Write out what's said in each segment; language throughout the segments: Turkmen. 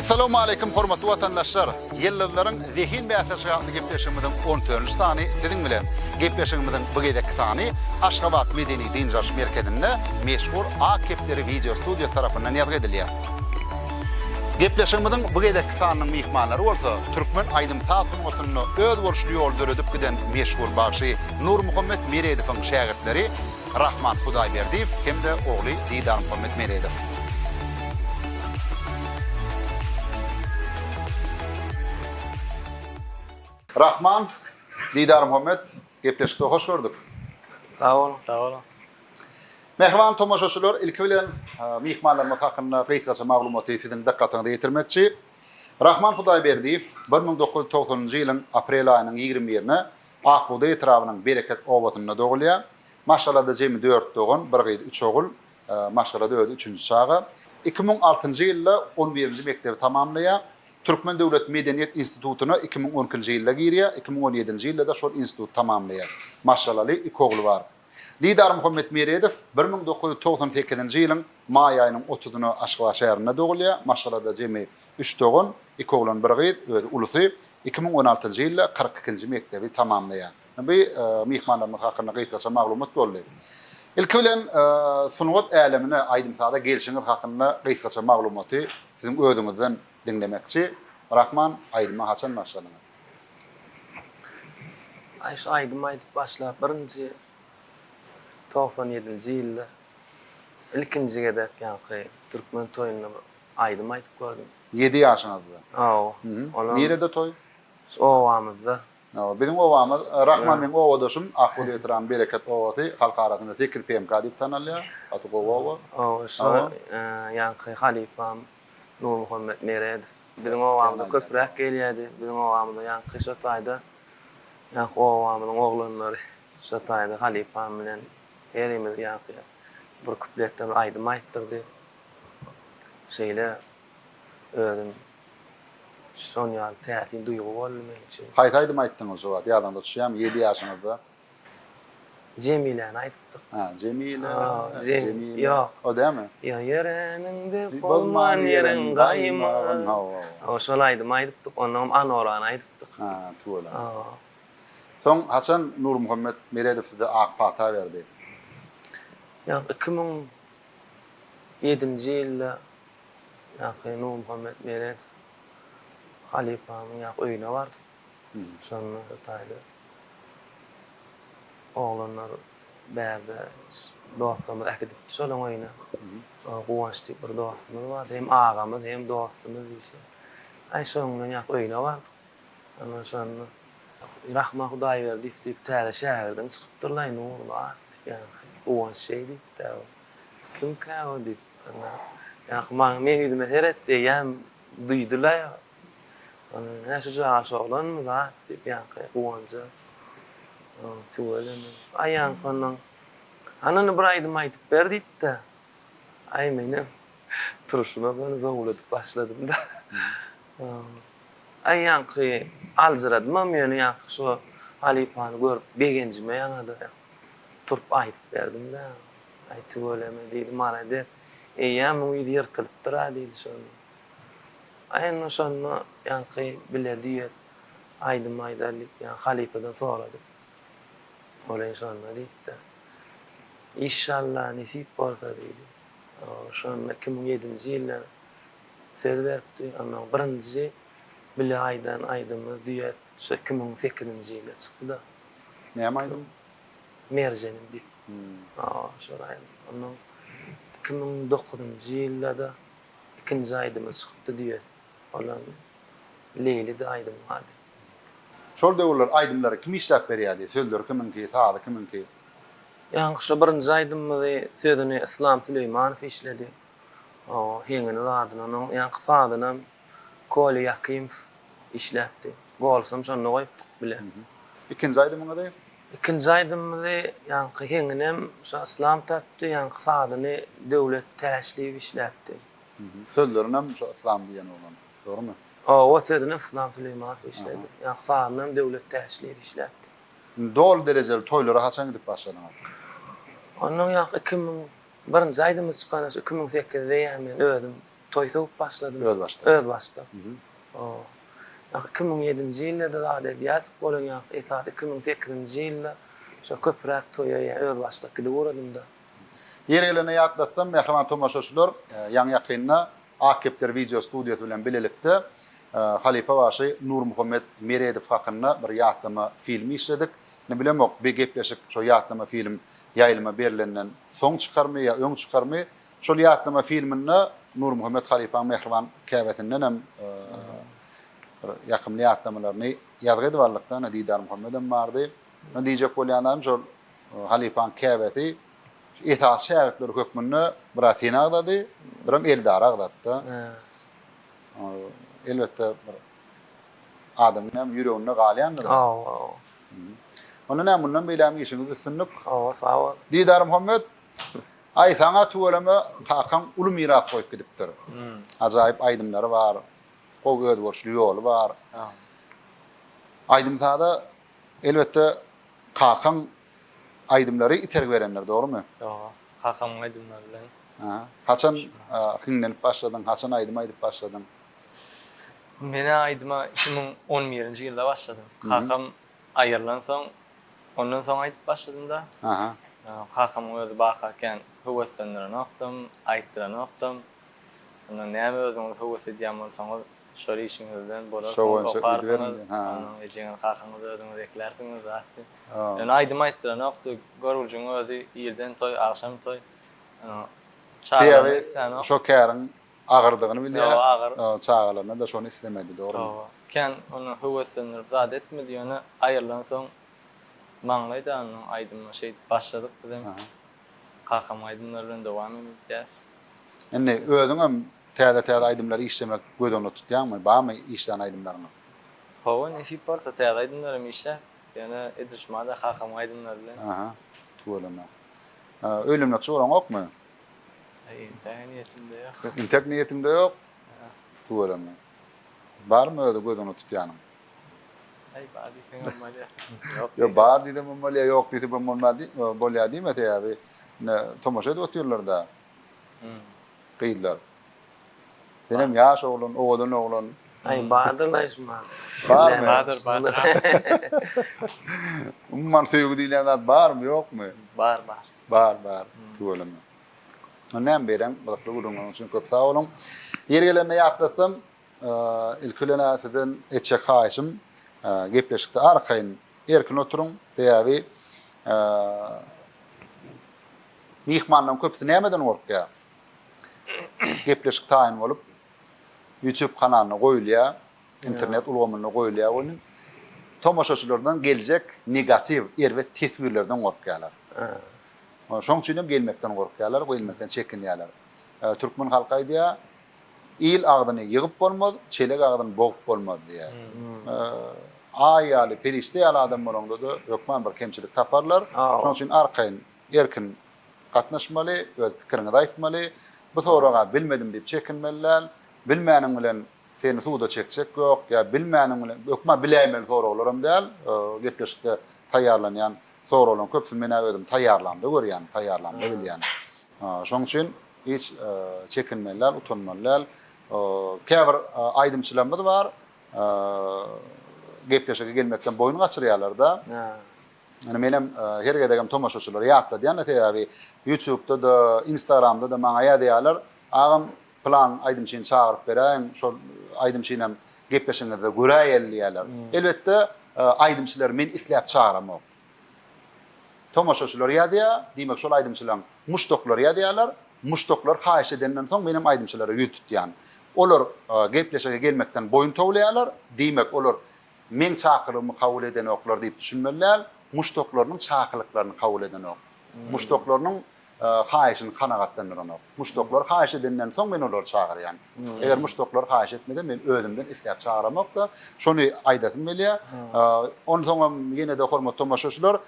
Essalawmaleýkim hormatly watandaşlar! Ýyldyzlaryň zehin bäsleşigi atly gepleşigimiziň on dördünji sany siziň bilen. Gepleşigimiziň bu gezekki sany Aşgabat medeni-dynç alyş merkezinde meşhur Ak kepderi wideo studiýasy tarapyndan ýazgy edilýär. Gepleşigimiziň bu gezekki sanynyň myhmanlary bolsa türkmen aýdym-saz sungatynda özboluşly ýol döredip giden meşhur bagşy Nurmuhammet Meredowyň şägirtleri Rahman Hudaýberdiýew hem-de ogly Didarmuhammet Meredow. Rahman, Didarmuhammet, gepleşikde hoş gördük. Sag boluň. Sag boluň. Mähriban tomaşaçylar, ilki bilen myhmanlarymyz hakynda gysgaça maglumaty siziň dykgatyňyza ýetirmekçi. Rahman Hudaýberdiýew 1990-njy ýylyň aprel aýynyň 21-ine Ak bugdaý etrabynyň Bereket obasynda dogulýar. Maşgalada jemi dört dogan, bir gyz, üç ogul. Maşgalada özi üçünji çaga. 2006-njy ýylda on birinji mekdebi tamamlaýar. Türkmen döwlet medeniýet institutyna 2012-nji ýylda girýär, 2017-nji ýylda-da şol instituty tamamlaýar. Maşgalaly, iki ogly bar. Didarmuhammet Meredow 1998-nji ýylyň maý aýynyň otuzyna Aşgabat şäherinde dogulýar. Maşgalada jemi üç dogan, iki oglan, bir gyz, özi ulusy. 2016-njy ýylda kyrk ikinji mekdebi tamamlaýar. Bu myhmanlarymyz hakynda gysgaça maglumat boldy. Ilki bilen sungat älemine, aýdym-saza gelşiňiz hakynda gysgaça maglumaty siziň özüňizden diňlemekçi. Rahman, aýdyma haçan başladyňyz? Aý şu aýdym aýdyp başlap birinji 97-nji ýylda ilkinji gezek ýaňky türkmen toýunda bir aýdym aýdyp gördüm. Ýedi ýaşyňyzda? Hawa. Nirede toý? Şu obamyzda. Hawa, biziň obamyz, Rahman meň obadaşym, Akbugdaý etrabynyň Bereket obasy, halk arasynda 8 PMK diýip tanalýar. Gaty gowy oba. Hawa, şo ýaňky halypam Nurmuhammet Meredow biziň obamyza köpräk gelýärdi. Biziň obamyza ýaňky şo taýda ýaňky obamyzyň oglanlary şo taýda halypam bilen herimiz ýaňky bir kupletden bir aýdym aýtdyrdy. Şeýle özüm şon ýaly täsin duýgy boldy meň üçin. Haýsy aýdymy aýtdyňyz şo wagt ýadyňyza düşýärmi ýedi ýaşyňyzda? Jemiläni aýdypdyk. Hä, Jemile, Jemile. Ýok. O dälmi? Ýok, ýöreniňde bolman ýeriň gaýmagyn. Hawa. Hawa, şol aýdymy aýdypdyk. Onnoňam Anorany aýdypdyk. Hä, tüweleme. Hawa. Soň haçan Nurmuhammet Meredow size ak pata berdi? Ýok, 2007-nji ýylda ýaňky Nurmuhammet Meredow halypamyň ýaňky öýüne bardyk. Şonda şo taýda oglanlar bärde dostlarymyz äkidipdi şolaň öýüne. Guwanç diýip bir dostumyz bardy. Hem agamyz, hem dostumyz diýşi. Aý şoň bilen ýaňky öýüne bardyk. Ondan şonda Rahman Hudaýberdiýew diýip täze şägirdiň çykypdyrlaý Nurly at diýip ýaňky Guwanç şeý diýipdi. Kimkä o diýip. Ýaňky maňa meň ýüzüme seretdi eýýäm duýdy-laý. Ondan hä şu jaş oglanmy zat diýip ýaňky Guwanja tüweleme. Aý ýaňky ondan Hany indi bir aýdym aýdyp ber diýdi-de. Aý menem turşuma göni zowladyp başladym-da. Aý ýaňky aljyradymam ýöne ýaňky şo halypany görüp begenjime ýaňa-da turup aýdyp berdim-de. Aý tüweleme diýdi malades. Eýýäm muň ýüzi ýyrtylypdyr-a diýdi şonda. Aý indi şonda ýaňky bile düýet aýdym aýdar diýip ýaňky halypadan soradyk. Ol şonda diýipdir. Işşalla nesip bolsa diýdi. Şonda 2007-nji ýylda söz beripdi. Ondan birinji bile aýdan aýdymymyz düýet şu 2008-nji ýylda çykdy-da. Näme aýdym? Merjenim diýip. Hawa, şol aýdym. Ondan 2009-njy ýylda-da Ikinji aýdymy çykypdy düýe. Olam Leýlidi aýdymyň ady. Şol döwürler aýdymlary kim işläp berýärdi? Sözleri kimiňki, sazy kimiňki? Ýaňky şo birinji aýdymymyzy sözüni Yslam Süleýmanow işledi. Hawa, heňini zadyny onuň ýaňky sazynam Kolýa Ýakimow işläpdi. Golsam şonda goýupdyk bile. Ikinji aýdymyňyzy? Ikinji aýdymymyzy ýaňky heňinem şo Yslam tapdy, ýaňky sazyny Döwlet Täşliýew işläpdi. Sözlerinem şo Yslam diýen oglan, dogrumy? Hawa, sözüni Yslam Süleýmanow işledi. Ýaňky sazynam Döwlet Täşliýew işläpdi. Indi doly derejeli toýlara haçan gidip başladyňyz? Ondan ýaňky 2000 birinji aýdymyz çykanda şu 2008-de ýa men özüm. Toý sowup başladym. Özbaşdak. Özbaşdak. Hawa. Ýa 2007-nji ýylda-da zat edýärdik, bolan ýa esasy 2008-nji ýylda şo köpräk toýa ýa özbaşdak gidip ugradym-da. Ýeri gelende ýatlatsam, mähriban tomaşaçylar, ýaňy-ýakynda Ak kepder wideo studiýasy bilen bilelikde halypa bagşy Nurmuhammet Meredow hakynda bir ýatlama filmi işledik. Indi bilemok, bi gepleşik şo ýatlama film ýaýlyma berlenden soň çykarmy ýa öň çykarmy, Şol ýatlama filminde Nurmuhammet halypaň mähriban käbesindenem bir ýakymly ýatlamalaryny ýazgy edip aldyk-da, ine Didarmuhammedem bardy. Ine diýjek bolýan zadym şol halypaň käbesi şu esasy şägirtleri hökmünde bir-ä seni agzady, birem Eldary agzady-da. Elbetde bir adamyň näme ýüreginde galýandyr. Hawa, hawa. Onda näme mundan beýlägem işiňizde üstünlik. Hawa, sag bol. Didarmuhammet, Aý saňa tüweleme kakaň uly miras goýup gidipdir. Ajaýyp aýdymlary bar, gowy özboluşly ýoly bar. Aýdym-saza elbetde kakaň aýdymlary itergi berendir, dogrymy? Dogry. Kakamyň aýdymlary bilen. Haçan hiňlenip başladyň, haçan aýdym aýdyp başladyň? Men-ä aýdyma 2011-nji ýylda başladym. Kakam aýrylansoň Ondan soň aýdyp başladym-da. Aha. Kakamyň özi baka kän höweslendirenokdam, aýtdyranokdam. Ondan näme özüňiz höwes edýän bolsaňyz, şol işiňiz bilen bolarsyňyz, okarsyňyz, ondan ejeňiz, kakaňyzy özüňiz eklärsiňiz zat diýip. Ýöne aýdym aýtdyranokdy. Görgüljügiň özi irden toý, agşam toý. Çagalygyny islänok. Şo käriň agyrdygyny bilýär. Çagalaryna-da şony islemedi, dogrumy? Hawa. Kän ony höweslendirip zat etmedi, ýöne aýrylansoň maňlaý danynyň aýdymyna şeýdip başladyk bizem. Kakamyň aýdymlary bilen dowam hem edýäs. Indi özüňem täze-täze aýdymlary işlemek göz öňünde tutýaňmy? Barmy işlän aýdymlaryňyz? Hawa, nesip bolsa täze aýdymlar hem işläs. Ýöne edil şumada kakamyň aýdymlary bilen. Aha, tüweleme. Öýlenmekçi bolaňokmy? Entek niýetimde ýok. Entek niýetiňde ýok? Tüweleme. Barmy özi göz öňünde tutýanyň? Aý bar diýseňem bolýar. Ýok Ýok bar diýsemem bolýar, ýok diýsemem bolýar diýme sebäbi ine tomaşa edip otyrlar-da gyzlar. Senem ýaş oglan, owadan oglan. Aý bardyr-laý şumat. Barmy? Bardyr, bardyr. Umuman söýgi diýilýän zat barmy, ýokmy? Bar, bar. Bar, bar. Tüweleme. Onda näme beren gyzykly gürrüňleriňiz üçin köp sag boluň. Ýeri gelende ýatlatsam, ilki bilen-ä sizden etjek haýyşym, gepleşikde arkaýyn, erkin oturyň. Sebäbi myhmanlaryň köpüsi nämeden gorkýar? Gepleşik taýyn bolup, YouTube kanalynda goýulýar. Internet ulgamynda goýulýar welin, tomaşaçylardan geljek negatiw, erbet teswirlerden gorkýarlar. Şonuň üçin hem gelmekden gorkýarlar, gelmekden çekinýärler. Türkmen halky aýdýar, Il agzyny ýygyp bolmaz, çelek agzyny bogup bolmaz diýýär. Aý ýaly, perişde ýaly adam bolaňda-da hökman bir kemçilik taparlar. Şonuň üçin arkaýyn, erkin gatnaşmaly, öz pikiriňizi aýtmaly. Bu soraga bilmedim diýip çekinmeli däl. Bilmäniň bilen Seni suda çekjek ýok, ýa bilmäniň bilen, hökman biläýmeli soraglaram däl, gepleşikde taýýarlanýan soraglaryň köpüsini men-ä özüm taýýarlamda görýän, taýýarlamda bilýän. Şonuň üçin hiç çekinmeli däl, utanmaly däl. Käbir aýdymçylarymyz bar, gepleşige gelmekden boýun gaçyrýarlar-da. Ýöne menem her gezegem tomaşaçylara ýatladýan-da, sebäbi Ýutubda-da, Instagramda-da maňa ýazýarlar, Agam, Pylan aýdymçyny çagyryp beräýiň, şol aýdymçynam gepleşigiňizde göräýeli diýýärler. Elbetde, aýdymçylary men isläp çagyramok. Tomaşaçylar ýazýar, diýmek şol aýdymçylaryň muşdaklary ýazýarlar. Muşdaklar haýyş edenden soň menem aýdymçylara ýüz tutýan. Olar gepleşige gelmekden boýun towlaýarlar, diýmek olar meň çakylygymy kabul edenoklar diýip düşünmeli däl, muşdaklarynyň çakylyklaryny kabul edenok. Muşdaklarynyň haýyşyny kanagatlandyranok. Muşdaklar haýyş edenden soň men olary çagyrýan. Eger muşdaklar haýyş etmese men özümden isläp çagyramok-da. Şony aýdasym gelýär. Onsoňam ýene-de hormatly tomaşaçylar,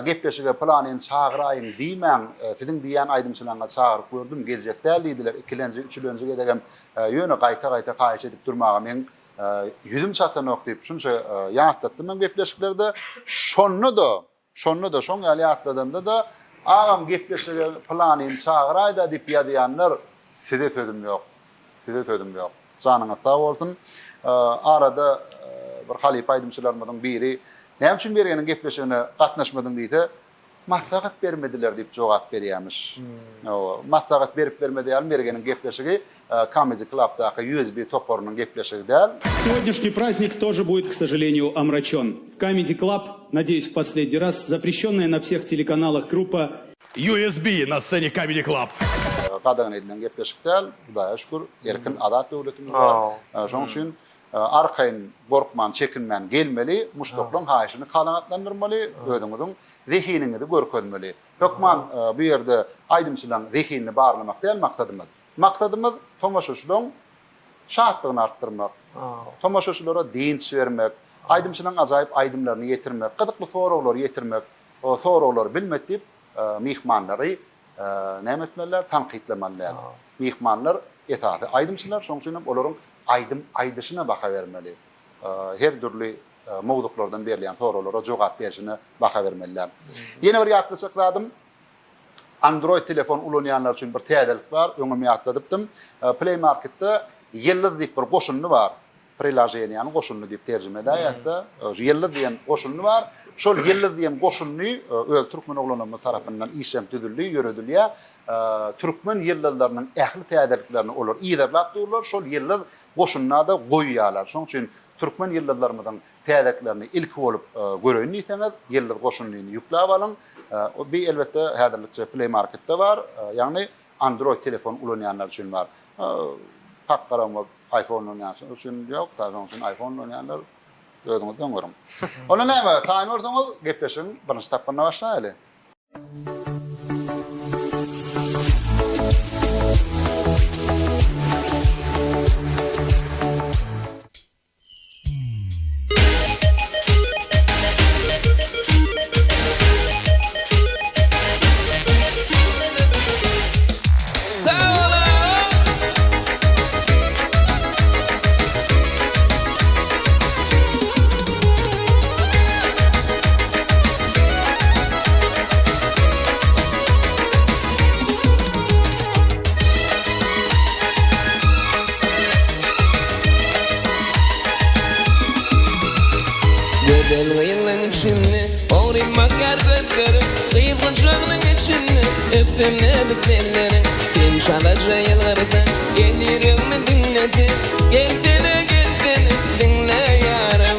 gepleşige pylanyny çagyraýyň diýmäň. Siziň diýýän aýdymçylaryňyzy çagyryp gördüm, geljek däl diýdiler. Ikilenji, üçülenji gezegem ýöne gaýta-gaýta haýyş edip durmaga meň ýüzüm çatanok diýip şunça ýatlatdym men gepleşiklerde. Şonda-da Şonda-da, şoň ýaly ýatladamda-da, Agam gepleşige pylanyny çagyraý-da diýip ýazýanlar, size sözüm ýok. Size sözüm ýok. Janyňyz sag bolsun. Arada bir halypa aýdymçylarymyzyň biri Näme üçin Mergeniň gepleşigine gatnaşmadyň diýse, Maslahat bermediler diýip jogap berýämiş. Hawa, maslahat berip bermedi ýaly Mergeniň gepleşigi Comedy Club-daky USB toparynyň gepleşigi däl. Сегодняшний праздник тоже будет, к сожалению, омрачен. В Comedy Club, надеюсь, в последний раз, запрещенная на всех телеканалах группа USB na scene Comedy Club. Gadagan edilen gepleşik däl, Hudaýa şükür, erkin, azat döwletimiz bar. Şonuň üçin arkaýyn, gorkman, çekinmän gelmeli, muşdaklaryň haýyşyny kanagatlandyrmaly, özüňiziň zehiniňizi görkezmeli. Hökman bu ýerde aýdymçylaryň zehinini barlamak däl maksadymyz. Maksadymyz tomaşaçylaryň şatlygyny artdyrmak, tomaşaçylara dynç bermek, aýdymçylaryň ajaýyp aýdymlaryny ýetirmek, gyzykly soraglary ýetirmek, soraglary bilmedi diýip myhmanlary näme etmeli däl, tankytlamaly däl. Myhmanlar esasy aýdymçylar, şonuň üçin hem olaryň aýdym aýdyşyna baha bermeli. Her dürli mowzuklardan berilýän soraglara jogap berşine baha bermeli däl. Ýene bir ýatlatjak zadym, Android telefon ulanýanlar üçin bir täzelik bar, öňem ýatladypdym. Play Marketde Ýyldyz diýip bir goşundy bar. Priloženiýany goşundy diýip terjime edäýäs-de, şu Ýyldyz diýen goşundy bar. Şol Ýyldyz diýen goşundy öz türkmen oglanlarymyz tarapyndan işlenip düzüldi, ýöredilýär. Türkmen ýyldyzlarynyň ähli täzeliklerini olar yzarlap durlar, şol Ýyldyz goşunda-da goýýarlar. Şonuň üçin türkmen ýyldyzlarymyzyň täzeliklerini ilki bolup göreýin diýseňiz, Ýyldyz goşundyny ýükläp alyň. Bi elbetde häzirlikçe Play Marketde bar, ýagny Android telefon ulanýanlar üçin bar. Hak garamok iPhone ulanýanlar üçin ýok, şonuň üçin iPhone ulanýanlar özüňizden görüň. Onda näme, taýyn bolsaňyz gepleşigiň birinji tapgyryna başlaýaly. Gözel gyzlaň içinde Ogryn bakýar gözleriň Gyz gujagynyň içinde Öpsem näzik elleriň Sen çalaja ýylgyrsaň Gel ýüregimi diňlesen Gelsene gelsene diňle ýarym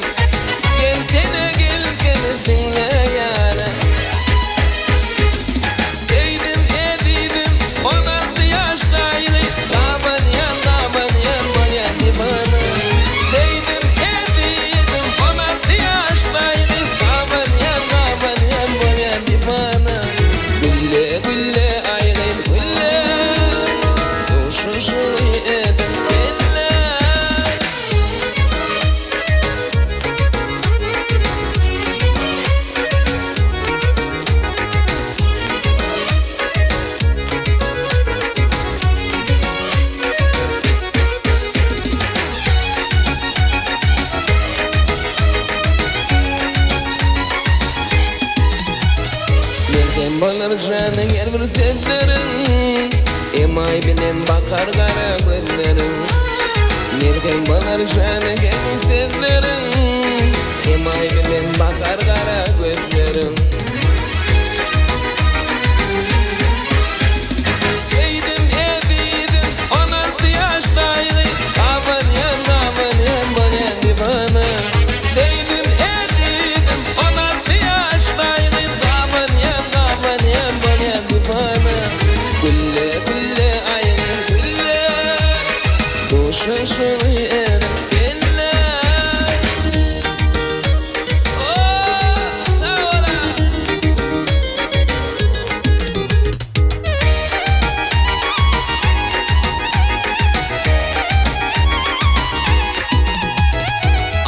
Gelsene gelsene diňle ýarym Söýdüm ezizim 16 ýaşdaýly Gabanýan gabanýan bolýan diwana Söýdüm ezizim 16 ýaşdaýly Gabanýan gabanýan bolýan diwana Gülle gülle aýgyl gülle Duşuşygy edip gelle. Melhem bolar jana her bir sözleriň, Emaý bilen bakar gara gözleriň. Melhem bolar jana her bir sözleriň, Emaý bilen bakar gara gözleriň. Söýdüm ezizim, 16 ýaşdaýgy, Gabanýan, gabanýan bolýan diwana. Söýdüm ezizim, 16 ýaşdaýgy, Gabanýan, gabanýan bolýan diwana. Gülle, gülle, aýgül, gülle, Duşuşygy edip gelle.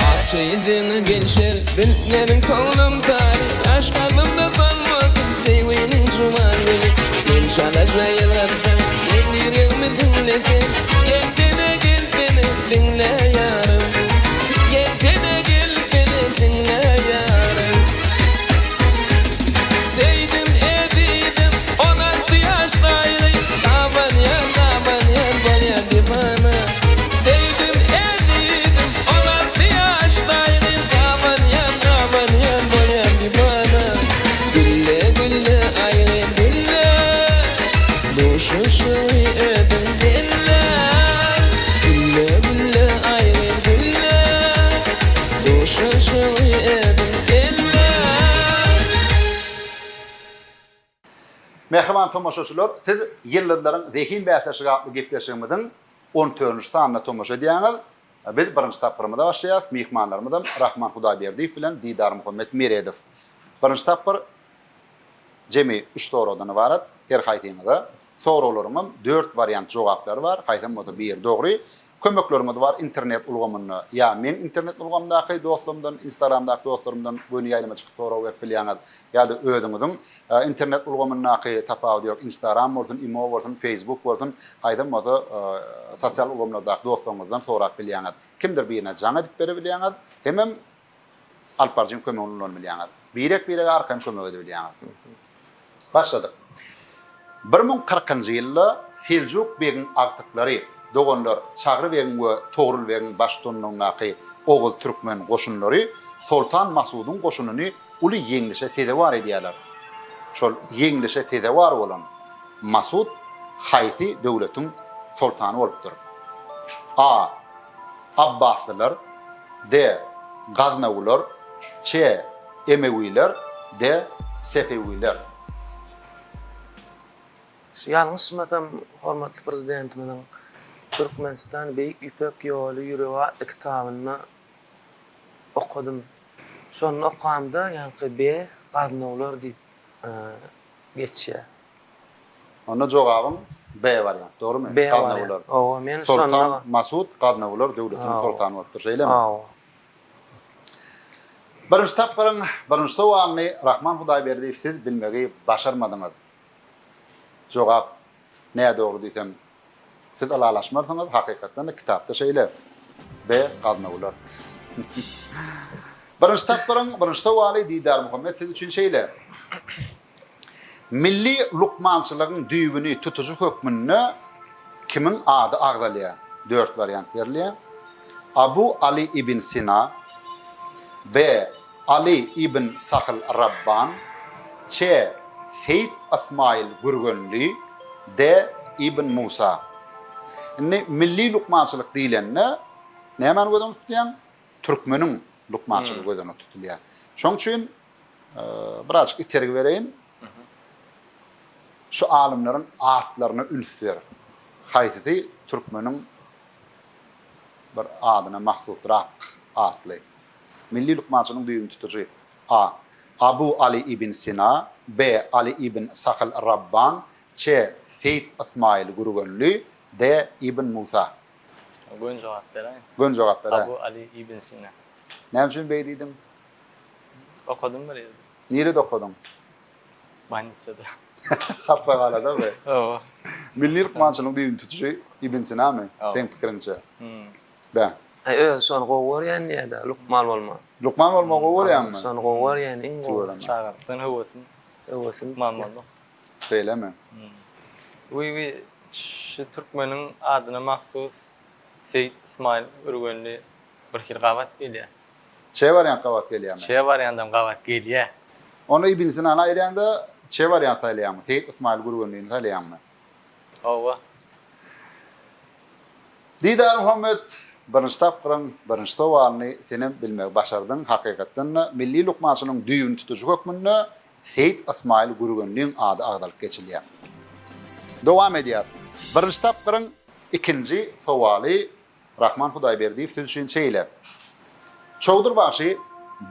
Akja ýüzüňe gelşer Zülpleriň köňlüm tary Aşk kalbymda solmasyn Söýginiň juwan güli Sen çalaja ýylgyrsaň Gel ýüregimi diňleseň Gelsene gelsene diňle ýarym Gelsene gelsene diňle ýarym Söýdüm ezizim 16 ýaşdaýly Gabanýan gabanýan bolýan diwana. Ediň kelle. Gülle gülle aý gyz gülle, Duşuşygy ediň kelle. Mähriban tomaşaçylar, siz Ýyldyzlaryň zehin bäsleşigi atly gepleşigimiziň on dördünji sanyna tomaşa edýäňiz. Biz birinji tapgyrymyza başlaýarys. Myhmanlarymyzam Rahman Hudaýberdiýew bilen Didarmuhammet Meredow. Birinji tapgyr jemi üç soragdan ybarat. Her haýsyňyza soraglaryňam dört wariant jogaplary bar. Haýsam bolsa biri dogry. Kömekleriňiz bar internet ulgamynda ýa meň internet ulgamdaky dostlarymdan, instagramdaky dostlarymdan göni ýaýlyma çykyp sorag berip bilýäňiz ýa-da özüňiziň internet ulgamyndaky tapawudy ýok instagram bolsun, imo bolsun, facebook bolsun haýsam bolsa sosial ulgamlardaky dostlaryňyzdan sorap bilýäňiz. Kimdir birine jaň edip berebilýäňiz hemem alyp baryjyň kömegini ulanyp bilýäňiz. Birek-birege arkaýyn kömek edebilýäňiz. Başladyk. 1040-njy ýylda Seljuk begiň agtyklary, doganlar Çagry begiň we Togrul begiň baştutanlygyndaky oguz-türkmen goşunlary Soltan Masudyň goşunyny uly ýeňlişe sezewar edýärler. Şol ýeňlişe sezewar bolan Masud haýsy döwletiň soltany bolupdyr? A. Abbaslylar, D. Gaznawylar, Ç. Emewiler, D. Sefewiler. Şu ýalňyşmasam hormatly Prezidentimiziň Türkmenistan Beýik Ýüpek ýoly ýüregi atly kitabynda okadym. Şonda okamda ýaňky B. Gaznawlar diýip geçýär. Onda jogabyň B warianty, dogrumy? B warianty. Hawa, men şonda. Soltan Masud Gaznawylar döwletiniň soltany bolupdyr, şeýlemi? Hawa. Birinji tapgyryň birinji sowalyny Rahman Hudaýberdiýew siz bilmegi başarmadyňyz. Jogap nädogry diýsem, siz ylalaşmarsyňyz, hakykatdan-da kitapda şeýle. B Gaznawylar. Birinji tapgyryň birinji sowaly Didarmuhammet siz üçin şeýle. Milli lukmançylygyň düýbüni tutujy hökmünde kimiň ady agzalýar? Dört wariant berilýär. Abu Aly ibn Sina, B. Aly ibn Sahl Rabban, Ç. Seýit Ysmaýyl Gürgenli, D. Ibn Musa. Indi milli lukmançylyk diýlende nämäni göz öňünde tutýaň? Türkmeniň lukmançylygy göz öňünde tutulýar. Şonuň üçin Birazjyk itergi bereýin. Şu alymlaryň atlaryna üns ber. Haýsysy türkmeniň bir adyna mahsusrak atly? Milli lukmançylygyň düýbüni tutujy A. Abu Aly ibn Sina B. Aly ibn Sahl Rabban Ç. Seýit Ysmaýyl Gürgenli D. Ibn Musa. Göni jogap beräýin. Göni jogap beräý. Abu Aly ibn Sina. Näme üçin beý diýdiň? Okadym bir ýerde. Nirede okadyň? Bolnitsada. Hassahanadamy? Hawa. Milli lukmançylygyň düýbüni tutujy Ibn Sinamy, seň pikiriňçe? Bä. Aý özi şony gowy görýän diýýädä, lukman bolmagy. Lukman bolmagy gowy görýäňmi? Şony gowy görýän, iň gowy. Çagalykdan höwesim. Höwesim. Lukman bolmak. Şeýlemi? Wiý wiý şu türkmeniň adyna mahsus Seýit Ysmaýyl Ürgenli bir hili gabat gelýär. Ç wariant gabat gelýärmi? Ç wariandam gabat gelýär. Onda Ibn Sinany aýyrýaňda Ç wariant saýlaýaňmy? Seýit Ysmaýyl Gürgenlini saýlaýaňmy? Hawa. Didarmuhammet, birinji tapgyryň birinji sowalyny senem bilmegi başardyň. Hakykatdan-da, milli lukmançylygyň düýbüni tutujy hökmünde Seýit Ysmaýyl Gürgenliň ady agzalyp geçilýär. Dowam edýäs. Birinji tapgyryň ikinji sowaly Rahman Hudaýberdiýew siz üçin şeýle. Çowdur bagşy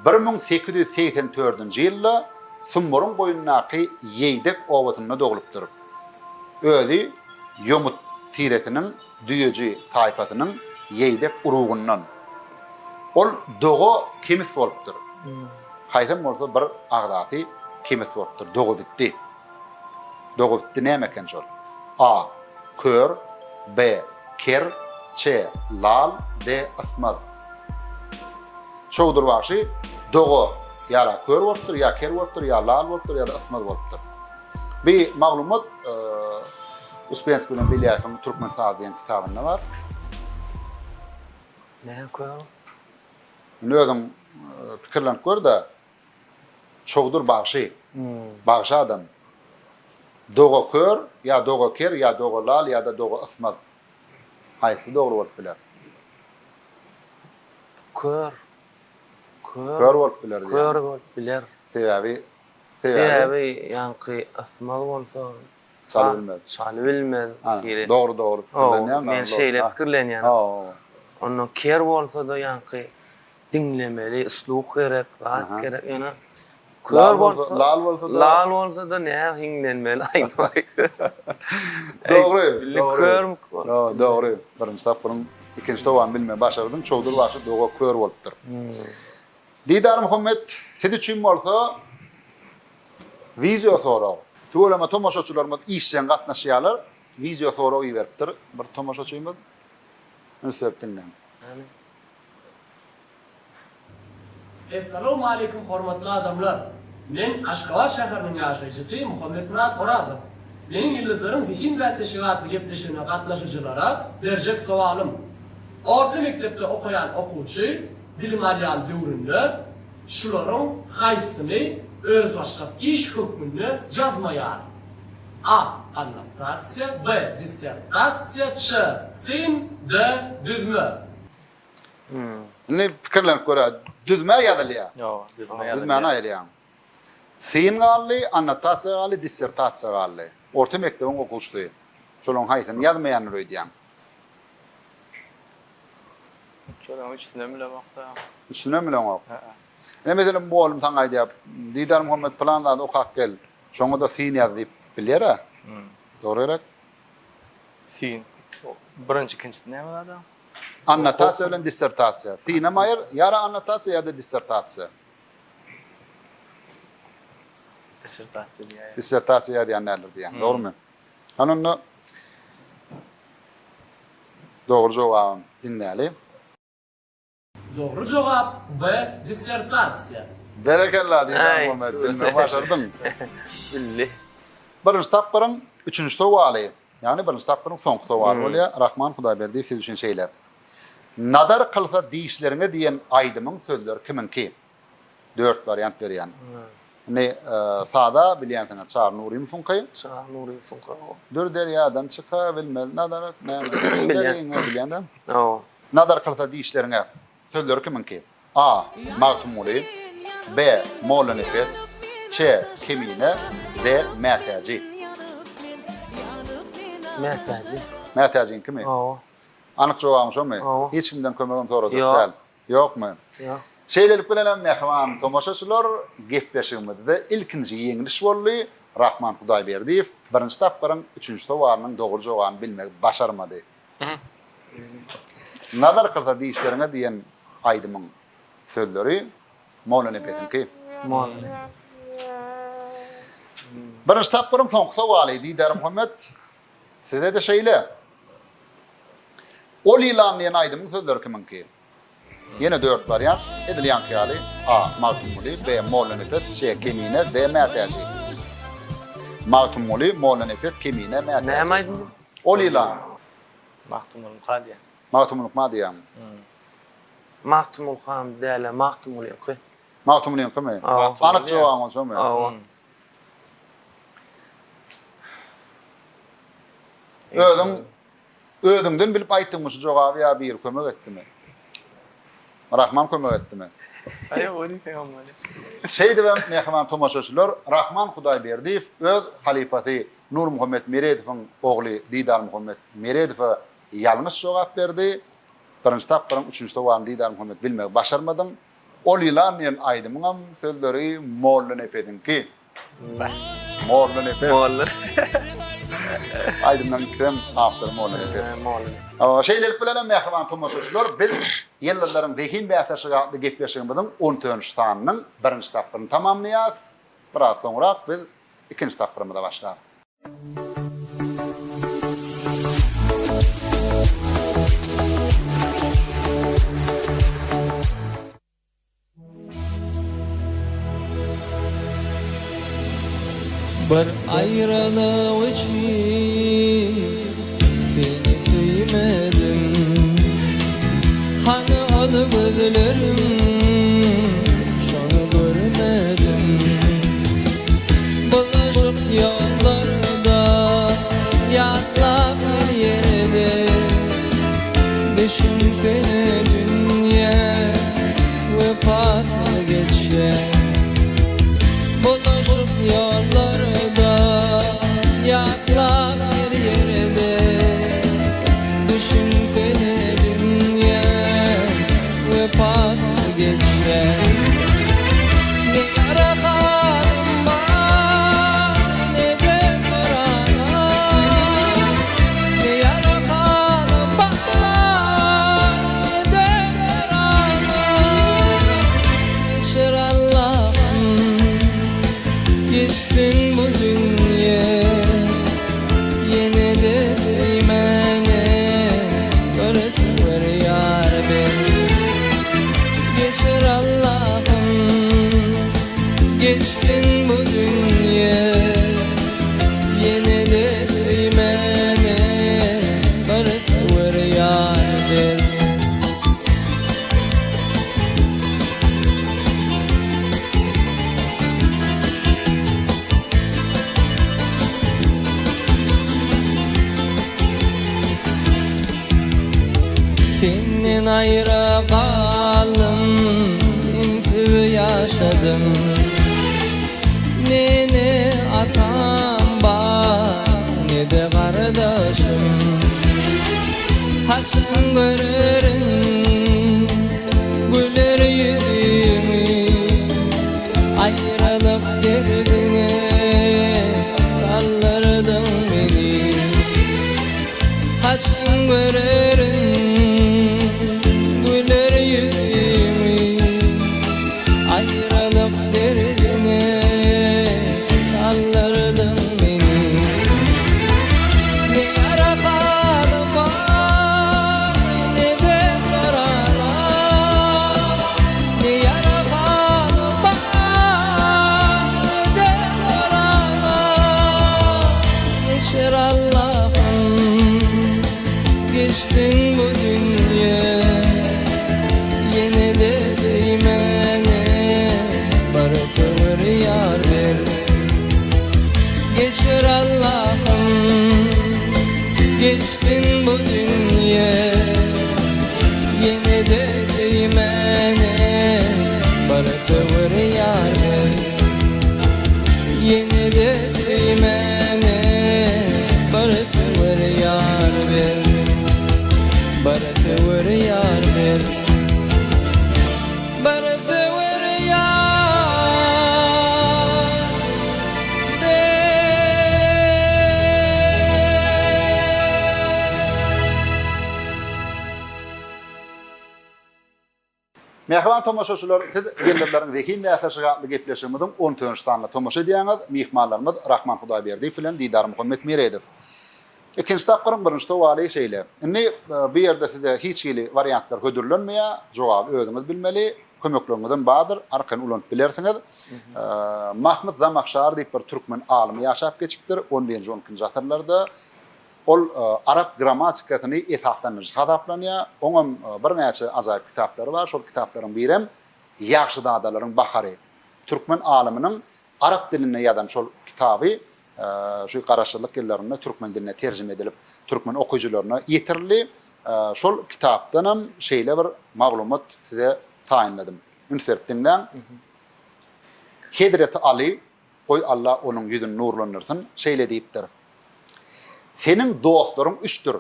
1884-nji ýylda Sumbaryň boýundaky Ýeýdek obasynda doglupdyr. Özi ýomut tiresiniň düýeji taýpasynyň ýeýdek urugyndan. Ol doga kemis bolupdyr. Haýsam bolsa bir agzasy kemis bolupdyr, dogabitdi. Dogabitdi näme eken şol? A. Kör, B. Ker, Ç. Lal, D. Ysmaz. Çowdur bagşy doga ýa-da kör bolupdyr, ýa ker bolupdyr, ýa lal bolupdyr, ýa-da ysmaz bolupdyr. Bi maglumat Uspenskiý bilen Belýaýewiň Türkmen sazy diýen kitabynda bar. Näme kör? Indi özüň pikirlenip gör-de, Çowdur bagşy, bagşy adam. Doga kör, ýa doga ker, ýa doga lal, ýa-da doga ysmaz. Haýsysy dogry bolup biler? Kör. Kör. Kör bolup biler diýýäň. Kör bolup biler. Sebäbi, sebäbi? Sebäbi ýaňky ysmaz bolsa Çaly bilmez. Çaly bilmez. Ha, dogry dogry pikirlenýäň. Men şeýle pikirlenýän. Onda ker bolsa-da ýaňky diňlemeli, sluh gerek, zat gerek. Ýöne kör bolsa, lal bolsa-da, lal bolsa-da näme hiňlenmeli aýdym aýdyp. Dogry, dogry. Körmük. Dogry. Birinji tapgyryň ikinji sowalyny bilmegi başardyň. Çowdur bagşy doga kör bolupdyr. Didarmuhammet, siz üçin bolsa Wideo sorag. Tüweleme tomaşaçylarymyz işjeň gatnaşýarlar. Wideo sorag iberipdir bir tomaşaçymyz. Üns berip diňläň. Essalawmaleýkim hormatly adamlar! Men Aşgabat şäheriniň ýaşaýjysy Muhammetmyrat Orazow. Meniň Ýyldyzlaryň zehin bäsleşigi atly gepleşigine gatnaşyjylara berjek sowalym, Orta mekdepde okaýan okuwçy bilim alýan döwründe Şularyň haýsyny özbaşdak iş hökmünde ýazmaýar? A. Annotasiýa B. Dissertasiýa C. Syn D. Düzme. Indi pikirlenip görä, düzme ýazylýar. Ýok, düzme ýazylýar. Düzmäni aýyrýaň. Syn galdy, annotasiýa galdy, dissertasiýa galdy. Orta mekdebiň okuwçysy. Şolaryň haýsyny ýazmaýandyr öýdýäň? Şolaryň üçüsinem bilemok-da. Üçüsinem bileňok. Ine meselem mugallym saňa aýdýar, Didarmuhammet pylan zady okap gel, şoňa-da syn ýaz diýip bilýär-ä. Dogry gerek? Syn. Birinji, ikinjisi näme zada? Annotasiýa bilen dissertasiýa. Synam aýyr, ýa-da annotasiýa ýa-da dissertasiýa. Dissertasiýa diýýär. Dissertasiýa ýazýan däldir diýýäň, dogrumy? Hany onda dogry jogabam diňläli. Dogry jogap B. Dissertasiýa. Berekella Didarmuhammet bilmegi başardyň. Bildi. Birinji tapgyryň üçünji sowaly, ýagny birinji tapgyryň soňky sowaly bolýar. Rahman Hudaýberdiýew siz üçin şeýle. Nazar kylsa dişleriňe diýen aýdymyň sözleri kimiňki? Dört wariant berýän. Indi sada bilýänsiňiz Çary Nurymowyňky. Çary Nurymowyňky hawa. Dür derýadan çyka bilmez nazar näme dişleriňe bilýän-dä. Hawa. Nazar kylsa dişleriňe sözleri kimiňki? A. Magtymguly B. Mollanepes C. Kemine D. Mätäji. Mätäji. Mätäjiňkimi? Hawa. Anyk jogabyň şomy? Hawa. Hiç kimden kömegem sorajak Ýok. däl. Ýokmy? Ýok. Şeýlelik bilenem mähriban tomaşaçylar, gepleşigimizde ilkinji ýeňliş boldy. Rahman Hudaýberdiýew birinji tapgyryň üçünji sowalynyň dogry jogabyny bilmegi başarmady. Nazar kylsa dişleriňe diýen aýdymyň sözleri Mollanepesiňki. Mollanepes. Birinji tapgyryň soňky sowaly, Didarmuhammet, size-de şeýle. Ol ýylan diýen aýdymyň sözleri kimiňki? Ýene dört wariant, edil ýaňky ýaly, A. Magtymguly, B. Mollanepes, C. Kemine, D. Mätäji. Magtymguly, Mollanepes, Kemine, Mätäji. Näme aýdym? Ol ýylan. Magtymgulyňka diýýän. Magtymgulyňka diýýäňmi? Magtymgulkam däl-ä, Magtymgulyňky. Magtymgulyňkymy? Hawa. Anyk jogabyň şomy? Hawa. Özüň özüňden bilip aýtdyňmy şu jogaby ýa biri kömek etdimi? Rahman kömek etdimi? Aý ýok, diýseňem bolýar. Şeýdibem mähriban tomaşaçylar Rahman Hudaýberdiýew öz halypasy Nurmuhammet Meredowyň ogly Didarmuhammet Meredowa ýalňyş jogap berdi. Birinji tapgyryň üçünji sowalyny Didarmuhammet bilmegi başarmadyň. Ol ýylan diýen aýdymyňam sözleri Mollanepesiňki. Mollanepes. Molla. Aýdymlaryň ikisem awtory Mollanepes. Molla. Şeýlelik bilenem mähriban tomaşaçylar biz Ýyldyzlaryň zehin bäsleşigi atly gepleşigimiziň on törünji sanynyň birinji tapgyryny tamamlaýarys. Biraz soňrak biz ikinji tapgyrymyza başlarys. Bir aýralyk üçin seni söýmedim Hany ol gözleriň şony görmedim Bulaşyk ýollarda. Düşünsene dünýä wepasyz geçýär. Bulaşyp ýollarda ýatlap her ýerde. Düşünsene dünýä wepasyz geçýär. Ne ýara halym bar, ne-de sorana. Ne ýara halym bar, ne-de sorana. Geçir Allahym, geçsin bu dünýe. Ýene-de söýmäne bir söwer ýar ber. Geçir Allahym, geçsin bu dünýe. Ýene-de söýmäne bir söwer ýar ber. Senden aýra galdym, sensiz ýaşadym. Ne ene-atam bar, ne-de gardaşym. Haçan görerin güler ýüzüňi? Aýralyk derdine saldyrdyň meni. Haçan görerin güler ýüzüňi? Aýralyk derdine saldyrdyň meni. Ne ýara halym bar, ne-de sorana. Ne ýara halym bar, ne-de sorana. Geçer Allahym, geçsin bu dünýe. Ýene-de söýmäne bir söwer ýar ber. Geçer Allahym, geçsin bu dünýe. Ýene-de söýmäne bir söwer ýar ber. Ýene-de söýmäne bir söwer ýar ber. Bir söwer ýar ber. Bir söwer ýar ber. Mähriban tomaşaçylar, siz Ýyldyzlaryň zehin bäsleşigi atly gepleşigimiziň on törünji sanyna tomaşa edýäňiz. Myhmanlarymyz Rahman Hudaýberdiýew bilen Didarmuhammet Meredow. Ikinji tapgyryň birinji sowaly şeýle. Indi bu ýerde size hiç hili wariantlar hödürlenmeýär, jogaby özüňiz bilmeli. Kömekleriňizem bardyr, arkaýyn ulanyp bilersiňiz. Mahmyt Zamahşary diýip bir türkmen alymy ýaşap geçipdir, on birinji, on ikinji asyrlarda. Ol arap grammatikasyny esaslandyryjy hasaplanýar. Oňam birnäçe ajaýyp kitaplary bar. Şol kitaplaryň birem Ýagşyzadalaryň bahary. Türkmen alymynyň arap dilinde ýazan şol kitaby şu Garaşsyzlyk ýyllarynda türkmen diline terjime edilip, türkmen okyjylaryna ýetirildi. Şol kitapdanam şeýle bir maglumat size taýynladym. Üns berip diňläň. Hezreti Aly, goý Alla onuň ýüzüni nurlandyrsyn, şeýle diýipdir, Seniň dostlaryň üçdür,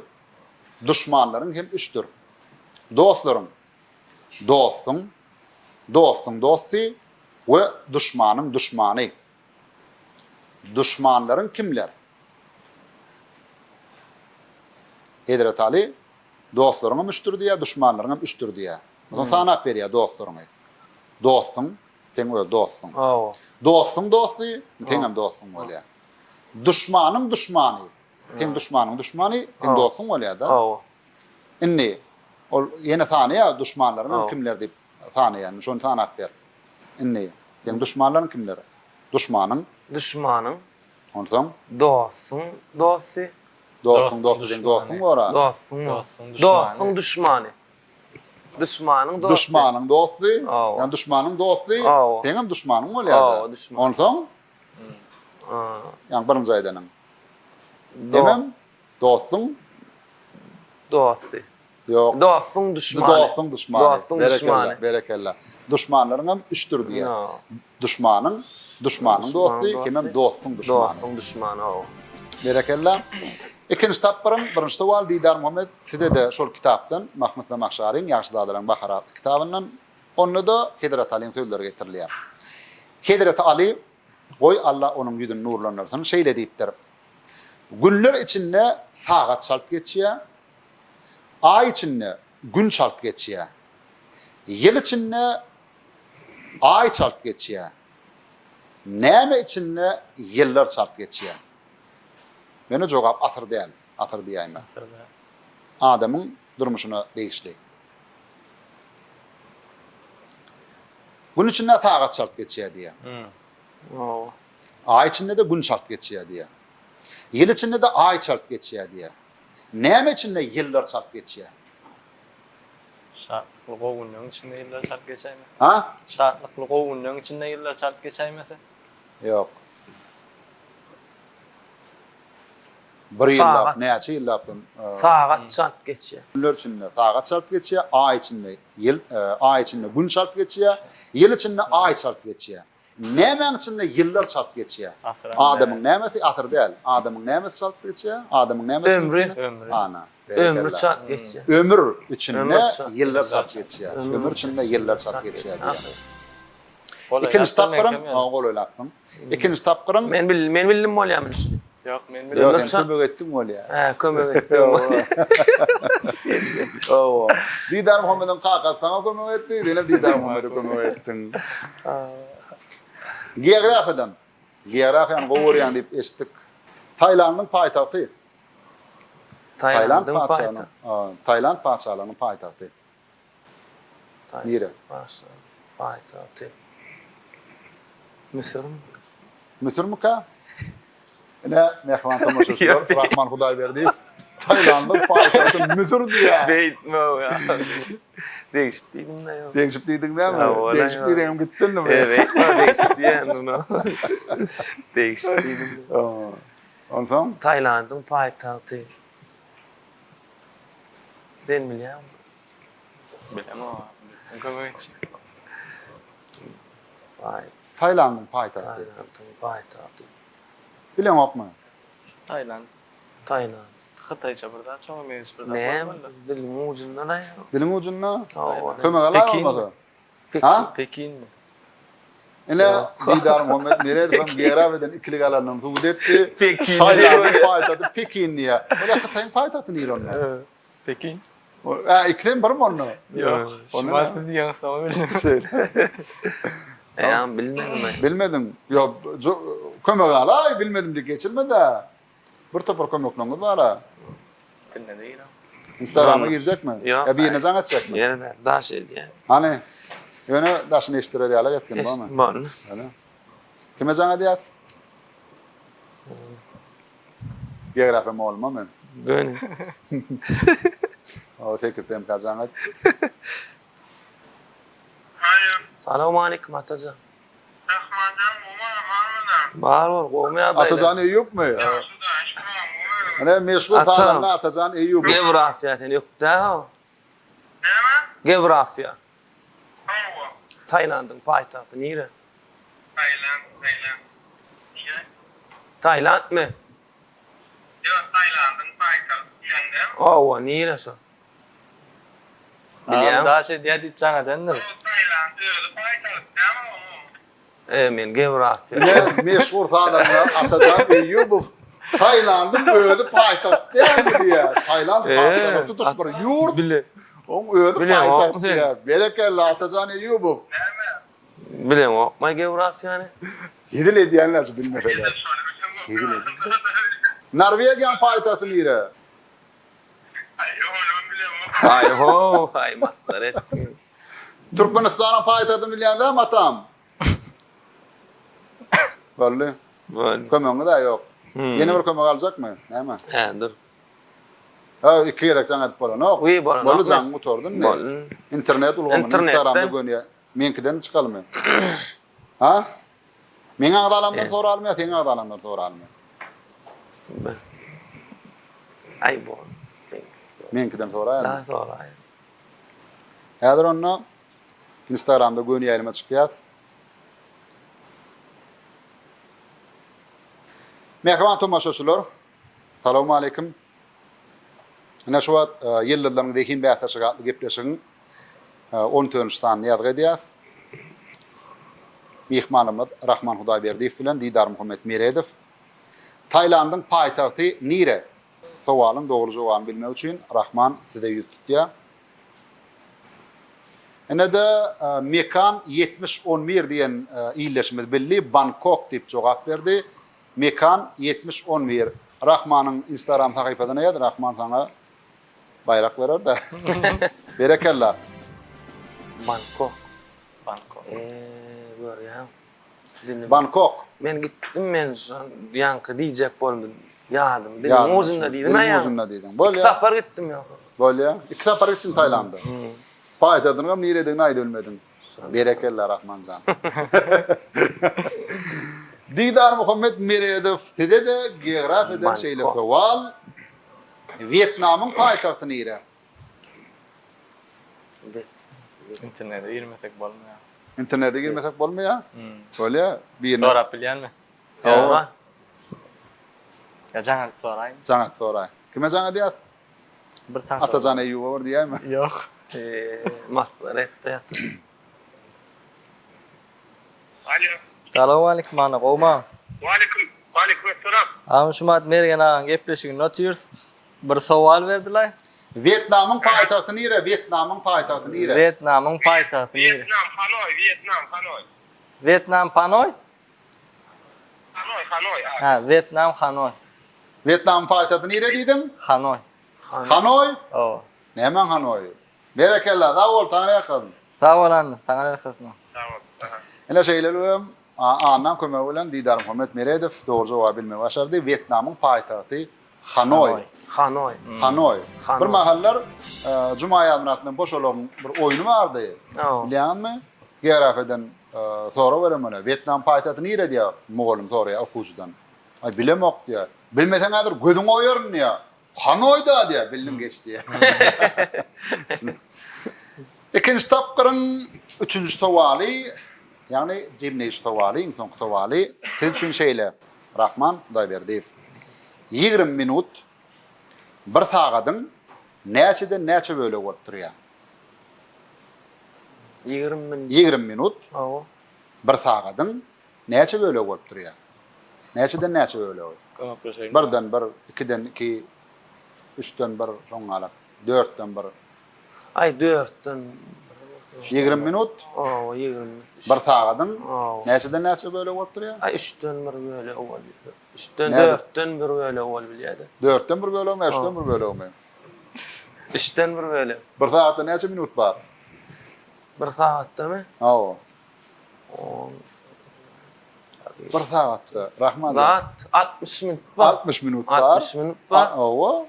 duşmanlaryň hem üçdür. Dostlaryň, dostuň, dostuň dosty we duşmanyň duşmany. Duşmanlaryň kimler? Hezreti Aly, Dostlaryňam üçdür diýýär, duşmanlaryňam üçdür diýýär. Onsoň sanap berýär dostlaryňy. Dostuň, seň öz dostuň. Hawa. Dostuň dosty, seňem dostuň bolýar. Duşmanyň duşmany, seň duşmanyň duşmany, seň dostuň bolýar-da. Hawa. Indi ol ýene sanaýar, duşmanlaryňam kimler diýip sanaýar. Indi şony sanap ber. Indi seň duşmanlaryň kimler? Duşmanyň. Duşmanyň. Onsoň? Dostuň dosty. Dostuň dosty seň dostuň bor-a. Dostuň dostuň duşmany. Duşmanyň dosty. Duşmanyň dosty. Ýagny duşmanyň dosty seňem duşmanyň bolýar-da. Onsoň? Ýagny birinji aýdanyň. Hemem dostuň dosty. Ýok. Dostuň duşmany. Dostuň duşmany. Dostuň duşmany. Berekella, berekella. Duşmanlaryň hem üçdür diýýär. Duşmanyň, duşmanyň dosty, hemem dostuň duşmany. Dostuň duşmany, hawa. Berekella. Ikinji tapgyryň birinji sowaly Didarmuhammet size-de şol kitapdan, Mahmyt Zamahşaryň Ýagşyzadalaryň bahary atly kitabyndan, onda-da Hezreti Alyň sözleri getirilýär. Hezreti Aly, goý Alla onuň ýüzüni nurlandyrsyn, şeýle diýipdir, Günler içinde sagat çalt geçýär, aý içinde gün çalt geçýär, ýyl içinde aý çalt geçýär, näme içinde ýyllar çalt geçýär? Ýöne jogap asyr däl, asyr diýäýme. Asyr däl. Adamyň durmuşyna degişli. Gün içinde sagat çalt geçýär diýýär. Hawa. Aý içinde-de gün çalt geçýär diýýär. Ýyl içinde-de aý çalt geçýär diýýär. Näme içinde ýyllar çalt geçýär? Şatlykly gowy günleň içinde ýyllar çalt geçäýmese? Ha? Şatlykly gowy günleň içinde ýyllar çalt geçäýmese? Ýok. Bir ýyllap, näçe ýyllap sen? Sagat çalt geçýär. Günler içinde sagat çalt geçýär, aý içinde ýyl, aý içinde gün çalt geçýär, ýyl içinde aý çalt geçýär. Nämäň içinde ýyllar çalt geçýär? Adamyň nämesi asyr däl. Adamyň nämesi çalt geçýär? Adamyň nämesi Ömri. Ömri. Ana. Ömri çalt geçýär. Ömür içinde ýyllar çalt geçýär. Ömür içinde ýyllar çalt geçýär diýýär. Ikinji tapgyryň, golaýlapsyň. Ikinji tapgyryň. Men bildim, men bildim bolýarmy şuny? Ýok, men bildim. Ýok, sen kömek etdiň bolýar. Hä, kömek etdim bolýar. Hawa. Didar Muhammediň kakasy saňa kömek etdi, senem Didar Muhammede kömek etdiň. Geografiýadan. Geografiýany gowy görýäň diýip eşitdik. Tailandyň paýtagty. Tailand patyşalygynyň, Tailand patyşalygynyň paýtagty. Nire? Paýtagty. Müsürmi? Müsürmikä? Ine, mähriban tomaşaçylar, Rahman Hudaýberdiýew Tailandyň paýtagty Müsür diýýär. Beýtme ýa. Degişip diýdim-dä ýok. Degişip diýdiň dämi? Degişip diýdeňem gitdinmi? E, beýtme, degişip diýendim. Degişip diýdim. Onsoň? Tailandyň paýtagty. Sen bilýäňmi? Bilemok. Sen kömek etjek. Tailandyň paýtagty. Tailandyň paýtagty. Bileňokmy? Tailand. Tailand. Hytaýça bir zat, şoňa meňzeş bir zat Näme? Diliň ujunda-la ýa. Diliň ujunda? Hawa. Kömek alaý bolmasa. Pekin. Ha? Pekinmi? Ine, Didarmuhammet Meredowam geografiýadan ikilik alandan subut etdi. Pekin. Tailandyň paýtagty Pekin diýýär. Ol Hytaýyň paýtagty nire onda? Pekin. Hä, ikisem birmi onda? Ýok. Şumat siz diýeňiz soň bildim. Şeýle. Eýýäm bilmedim. Bilmediň. Ýok, kömek alaý, bilmedim diýip geçirme-dä. Bir topar kömekleňiz bar-a. Içinde değil o. Instagrama girjekmi? Ýok. Ýa birine jaň etjekmi? Ýene däl, daş edýän. Hany, ýöne daşyny eşitdirer ýalak etgin, bormy? Eşitdim boldy. Ýöne. Kime jaň edýäs? Geografiýa mugallymam men. Göni. O 8 PMK jaň et. Alo. Salowmaleýkim Atajan. Rahmanjan gowy barmydyň? Bar bol, gowumy ýagdaýlar? Atajan Eýýupmy? Ýagşy da, şükür gowy. Ine meşhur sazanda Atajan Eýýubow. Geografiýa sen ökdä-how. Näme? Geografiýa. Hawa. Tailandyň paýtagty nire? Tailand, Tailand. Nire? Tailandmy? Ýok, Tailandyň paýtagty diýýäň dämi? Hawa, nire şo? Bilýän. Daş edýär diýip jaň edendir. Tailand özi paýtagt dämi onuň? E men geografiýa. Ine meşhur sazanda Atajan Eýýubow Tailandyň özi paýtagt dälmi diýýär. Tailand patyşalygy tutuş bir ýurt. Oň özi paýtagt diýýär. Berekella Atajan Eýýubow. Näme? Bileňokmy geografiýany? Hezil edýänler şu bilmeseler. Hezil edýän. Norwegiýanyň paýtagty nire? Aý how, aý masgara etdiň. Türkmenistanyň paýtagtyny bilýän dämi atam? Boldy. Boldy. Kömegiňiz-ä ýok. Ýene bir kömek aljakmy? Näme? Hä, dur. Hä, iki gezek jaň edip bolanok. Wiý, bolanok. Boldy, jaňyň gutardy indi. Boldy. Internet ulgamynda, Instagramda göni meňkiden çykalymy? Ha? Meň agzalamdan soralymy ýa seň agzalamdan soralymy? Aý bol. Meňkiden soraýarmy? Da soraý. Häzir onda Instagramda göni ýaýlyma çykýas. Mähriban tomaşaçylar, salowmaleýkim. Ine şu wagt Ýyldyzlaryň zehin bäsleşigi atly gepleşigiň on törünji sanyny ýazgy edýäs. Myhmanymyz Rahman Hudaýberdiýew bilen Didarmuhammet Meredow. Tailandyň paýtagty nire? Sowalyň dogry jogabyny bilmek üçin Rahman size ýüz tutýar. Ine-de Mekan 70 on bir diýen ildeşimiz bildi, Bangkok diýip jogap berdi. Mekan 70 on bir Rahmanyň instagram sahypasyna ýaz, Rahman saňa baýrak berer-de. Berekella. Bangkok. Bangkok. Eee, görýäň. Dilim. Bangkok. Men gitdim men şo ýaňky diýjek boldum. Ýadym, diliň ujunda diýdim Diliň ujunda diýdiň. Bolýa. Iki sapar gitdim ýogsa. Bolýa. Iki sapar gitdiň Taýlanda. Paýtagtynyňam niredigini aýdybilmediň. Berekella Rahmanjan. Didarmuhammet Meredow size-de geografiýadan şeýle sowal. Wýetnamyň paýtagty nire? Internete girmesek bolmaýar. Internete girmesek bolmaýar? Bolýar. Birine. Sorap bilýänmi? Sora. Ýa jaň edip soraýyn. Jaň edip soraý. Kime jaň edýäs? Bir tanşa. Atajan Eýýuba bir diýäýme? Ýok. Masgara etdi ýatyr. Alo. Salowmalikim ana gowmy? Waleýkim, waleýkim essalam. Agam şumat Mergen agaň gepleşiginde otyrys. Bir sowal berdilaý. Wýetnamyň paýtagty nire? Wýetnamyň paýtagty nire? Wýetnamyň paýtagty nire? Wýetnam, Hanoý, Wýetnam, Hanoý. Wýetnam Panoý? Hanoý, Hanoý, a. Hä, Wýetnam Hanoý. Wýetnamyň paýtagty nire diýdiň? Hanoý. Hanoý? Hawa. Nämäň Hanoýy? Berekella, sag bol, saňa ýakasyn. Sag bol Anna, saňa ýakasyn. Sag bol. Aha. Ine şeýleligem Annaň kömegi bilen Didarmuhammet Meredow dogry jogaby bilmegi başardy. Wýetnamyň paýtagty Hanoý. Hanoý. Hanoý. Bir mahallar Juma Ýazmyrat bilen Boşalagyň bir oýny bardy. Bilýäňizmi? Geografiýadan sorag beren bolýar. Wýetnamyň paýtagty nire diýýär, mugallym soraýar okuwçydan. Aý, bilemok diýýär. Bilmeseň häzir gözüňi oýaryn diýýär. Hanoýda diýýär, bildim geç diýýär. Ikinji tapgyryň üçünji sowaly, ýagny jemleýji sowaly, iň soňky sowaly siz üçin şeýle, Rahman Hudaýberdiýew. 20 minut bir sagadyň näçeden näçe bölegi bolup durýar? 20 minut. 20 minut Hawa. bir sagadyň näçe bölegi bolup durýar? Näçeden näçe bölegi? Kömekleşeýin. Birden bir, ikiden iki, üçden bir, şoň galak, dörtden bir. Aý, dörtden bir. 20 minut? Hawa, 20. Bir sagadyň Hawa. näçeden näçe bölegi bolup durýar? Aý, üçden bir bölegi bolýar. Üçden, Nädip? dörtden bir bölegi bolup bilýär-de. Dörtden bir bölegimi ýa üçden bir bölegimi? Üçden bir bölek. Bir sagatda näçe minut bar? Bir sagatdamy? Hawa. On. Bir sagatda. Rahman jan. Zat 60 minut bar. 60 minut bar. 60 minut bar. Hawa.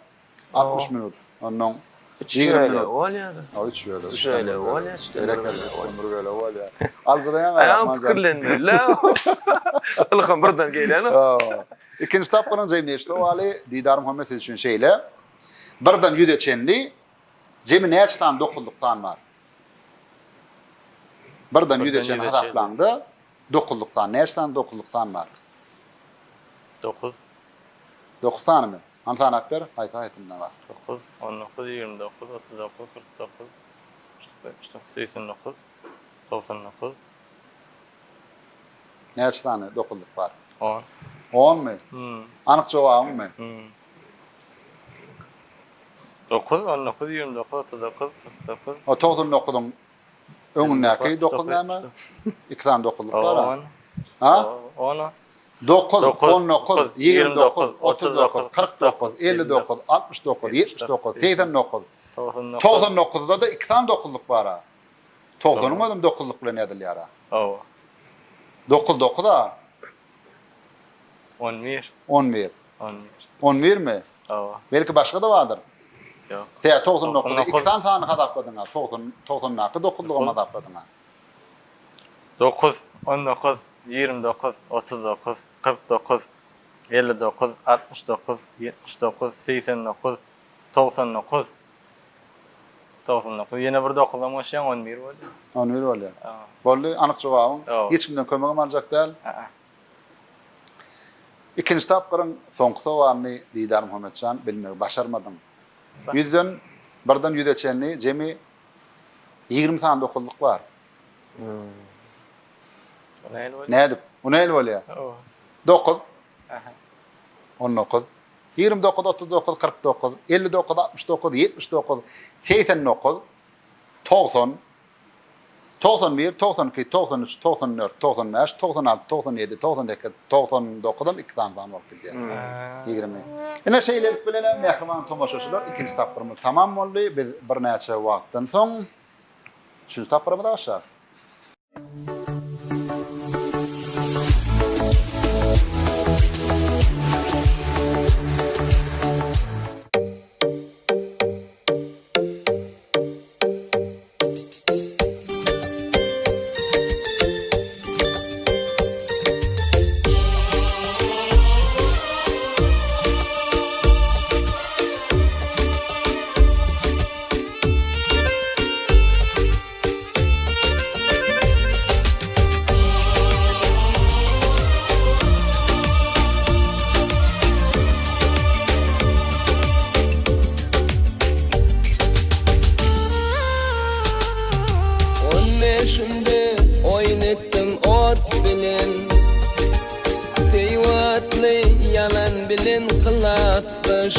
60 minut. Ondan Üç 20 bölegi minut. bolýar-da. Ha, üç bölek. Üç Üçden bir bölegi bolýar, üçden bir Berekella, bölegi üçden bir bölegi bolýar. Aljyraýaň Aýam Rahman jan. pikirlenmeli. Ylham birden gelýän. Hawa. Ikinji tapgyryň jemleýji sowaly Didar Muhammet siz üçin şeýle. Birden ýüze çenli jemi näçe sany dokuzlyk san bar? Birden ýüze çenli hasaplaňda dokuzlyk san näçe sany dokuzlyk san bar? Dokuz. Dokuz sanymy? Hany sanap ber, haýsy haýsynda bar? Dokuz, on dokuz, 29, 39, 49, 49, 89, 99. Näçe sany dokuzlyk bar? On. Onmy? Anyk jogabyňmy? 9, 19, 29, 39, 49. O 99-yň öňündäki 9 näme? Iki sany dokuzlyk bar. On. Ha? On. 9, 19, 29, 39, 49, 59, 69, 79, 89. 99-da-da iki sany dokuzlyk bar-a. 90-yň özem dokuzlyk bilen ýazylýar-a. Hawa. 9 9-a. On bir. On bir. On bir. On birmi? Hawa. Belki başga-da bardyr. Ýok. Sen 99-da iki sany sany hasapladyň-a, 90, 90-daky dokuzlygam hasapladyň-a. 9, 19, 29, 39, 49, 59, 69, 79, 89, 99. 99. Ýene bir dokuzam goşýaň, on bir bolýar. On bir bolýar. Boldy, anyk jogabyň. Hiç kimden kömegem aljak däl. Ikinji tapgyryň soňky sowalyny Didar Muhammetjan bilmegi başarmadyň. Ýüzden, birden ýüze çenli jemi 20 sany dokuzlyk bar. O nähili bolýar? Nädip? O nähili bolýar? Dokuz. 19, 29, 39, 49, 59, 69, 79, 89, 90, 91, 92, 93, 94, 95, 96, 97, 98, 99-am iki sany san bolup gidýär. 20. Ine şeýlelik bilenem mähriban tomaşaçylar ikinji tapgyrymyz tamam boldy. Biz birnäçe wagtdan soň üçünji tapgyrymyza başlarys. On bäşimde oýun etdim ot bilen, Söýgi atly ýalan bilen kylapdaş.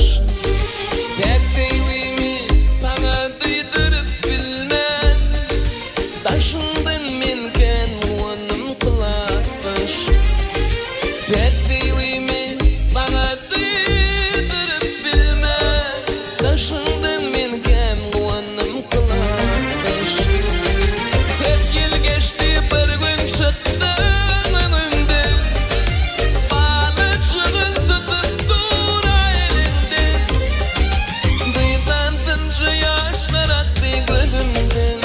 Päk söýgimi saňa duýduryp bilmen, Daşyňdan men kän guwandym kylapdaş. Päk söýgimi saňa duýduryp bilmen, Daşyňdan men kän guwandym kylapdaş. Köp ýyl geçdi bir gün çykdyň öňümden, Balajygyn tutup dur-a eliňden. Duýdansyzja ýaşlar akdy gözümden.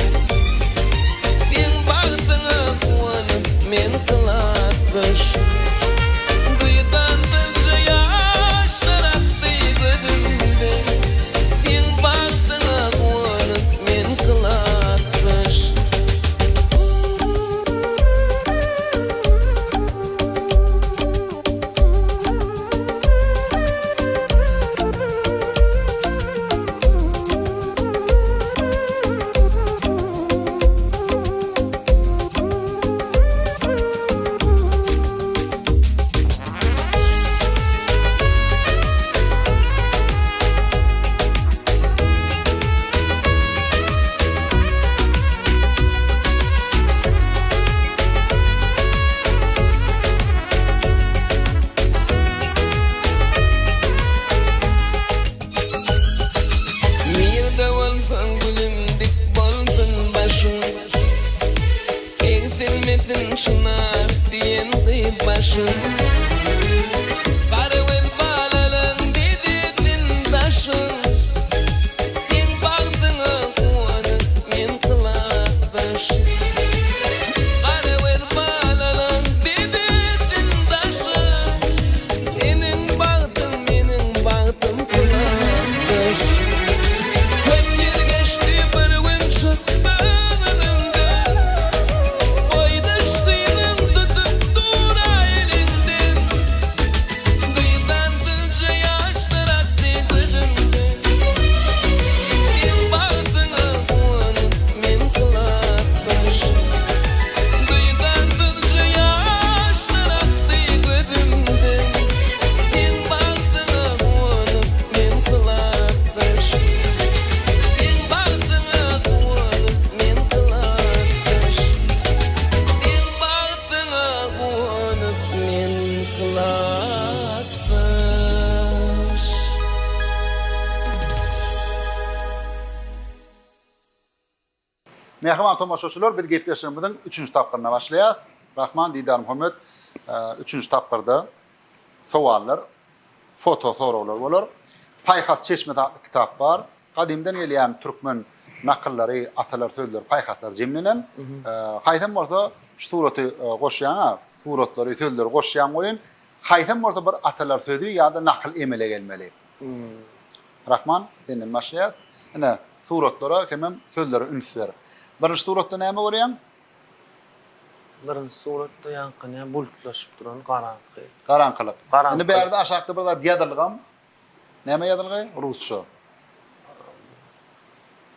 Seň bagtyňa guwanyp men kylapdaş. Duýdansyzja ýaşlar akdy gözümden. Seň bagtyňa guwanyp men kylapdaş. Nirde bolsaň gülüm dik bolsun başyň Egsilmesin çynar diýen gyz başyň Garagöz balalaň bezesin daşyň Seň bagtyňa guwanyp men kylapdaş Garagöz balalaň bezesin daşyň Seniň bagtyň meniň bagtym kylapdaş Köp ýyl geçdi bir gün çykdyň öňümden Boýdaşlygyň tutup dur-a eliňden Duýdansyzja ýaşlar akdy gözümden Seň bagtyňa guwanyp men kylapdaş Duýdansyzja ýaşlar akdy gözümden Seň bagtyňa guwanyp men kylapdaş Seň bagtyňa guwanyp men kylapdaş Seň bagtyňa guwanyp men kylapdaş. Mähriban tomaşaçylar, biz gepleşigimiziň üçünji tapgyryna başlaýarys. Rahman Didarmuhammet üçünji tapgyrda sowallar, foto soraglar bolar. Paýhas çeşmesi atly kitap bar. Gadymdan gelýän türkmen nakyllary, atalar sözleri, paýhaslary jemlenen. Haýsam bolsa şu suraty goşýaň-a, suratlary, sözleri goşýaň welin, haýsam bolsa bir atalar sözi ýa-da nakyl emele gelmeli. Rahman, senden başlaýarys. Ine, suratlara hemem sözlere üns ber. Birinji suratda näme görýäň? Birinji suratda ýaňky näme bulutlaşyp duran garaňky. Garaňkylyk. Indi bärde aşakda bir zat ýazylgam. Näme ýazylgy? Rusça.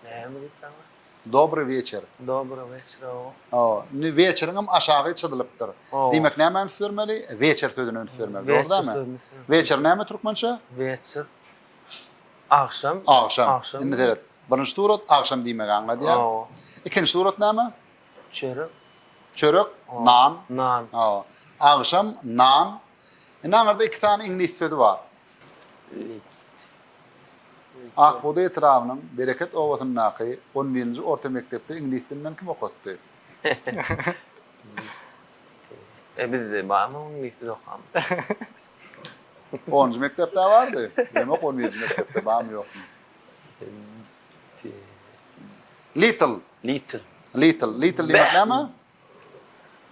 Näme diýip ýaňy? Dobry weçer. Dobry weçer hawa. Hawa. Indi weçeriňem aşagy çyzylypdyr. Diýmek nämä üns bermeli? Weçer sözüne üns bermeli. Dogry dälmi? Weçer näme türkmençe? Weçer. Agşam. Agşam. Indi seret. Birinji surat agşam diýmegi aňladýar. Ikinji surat näme? Çörek. Çörek, nan. Nan. Hawa. Agşam, nan. Indi aňyrda iki sany iňlis sözi bar. Lit. Ak bugdaý etrabynyň Bereket obasyndaky on birinji orta mekdepde iňlis dilinden kim okatdy? E bizde barmy iňlis biz okamyz. Onunjy mekdepde bardy. Bilemok on birinji mekdepde barmy ýokmy. Little. Little. Little. Little diýmek näme?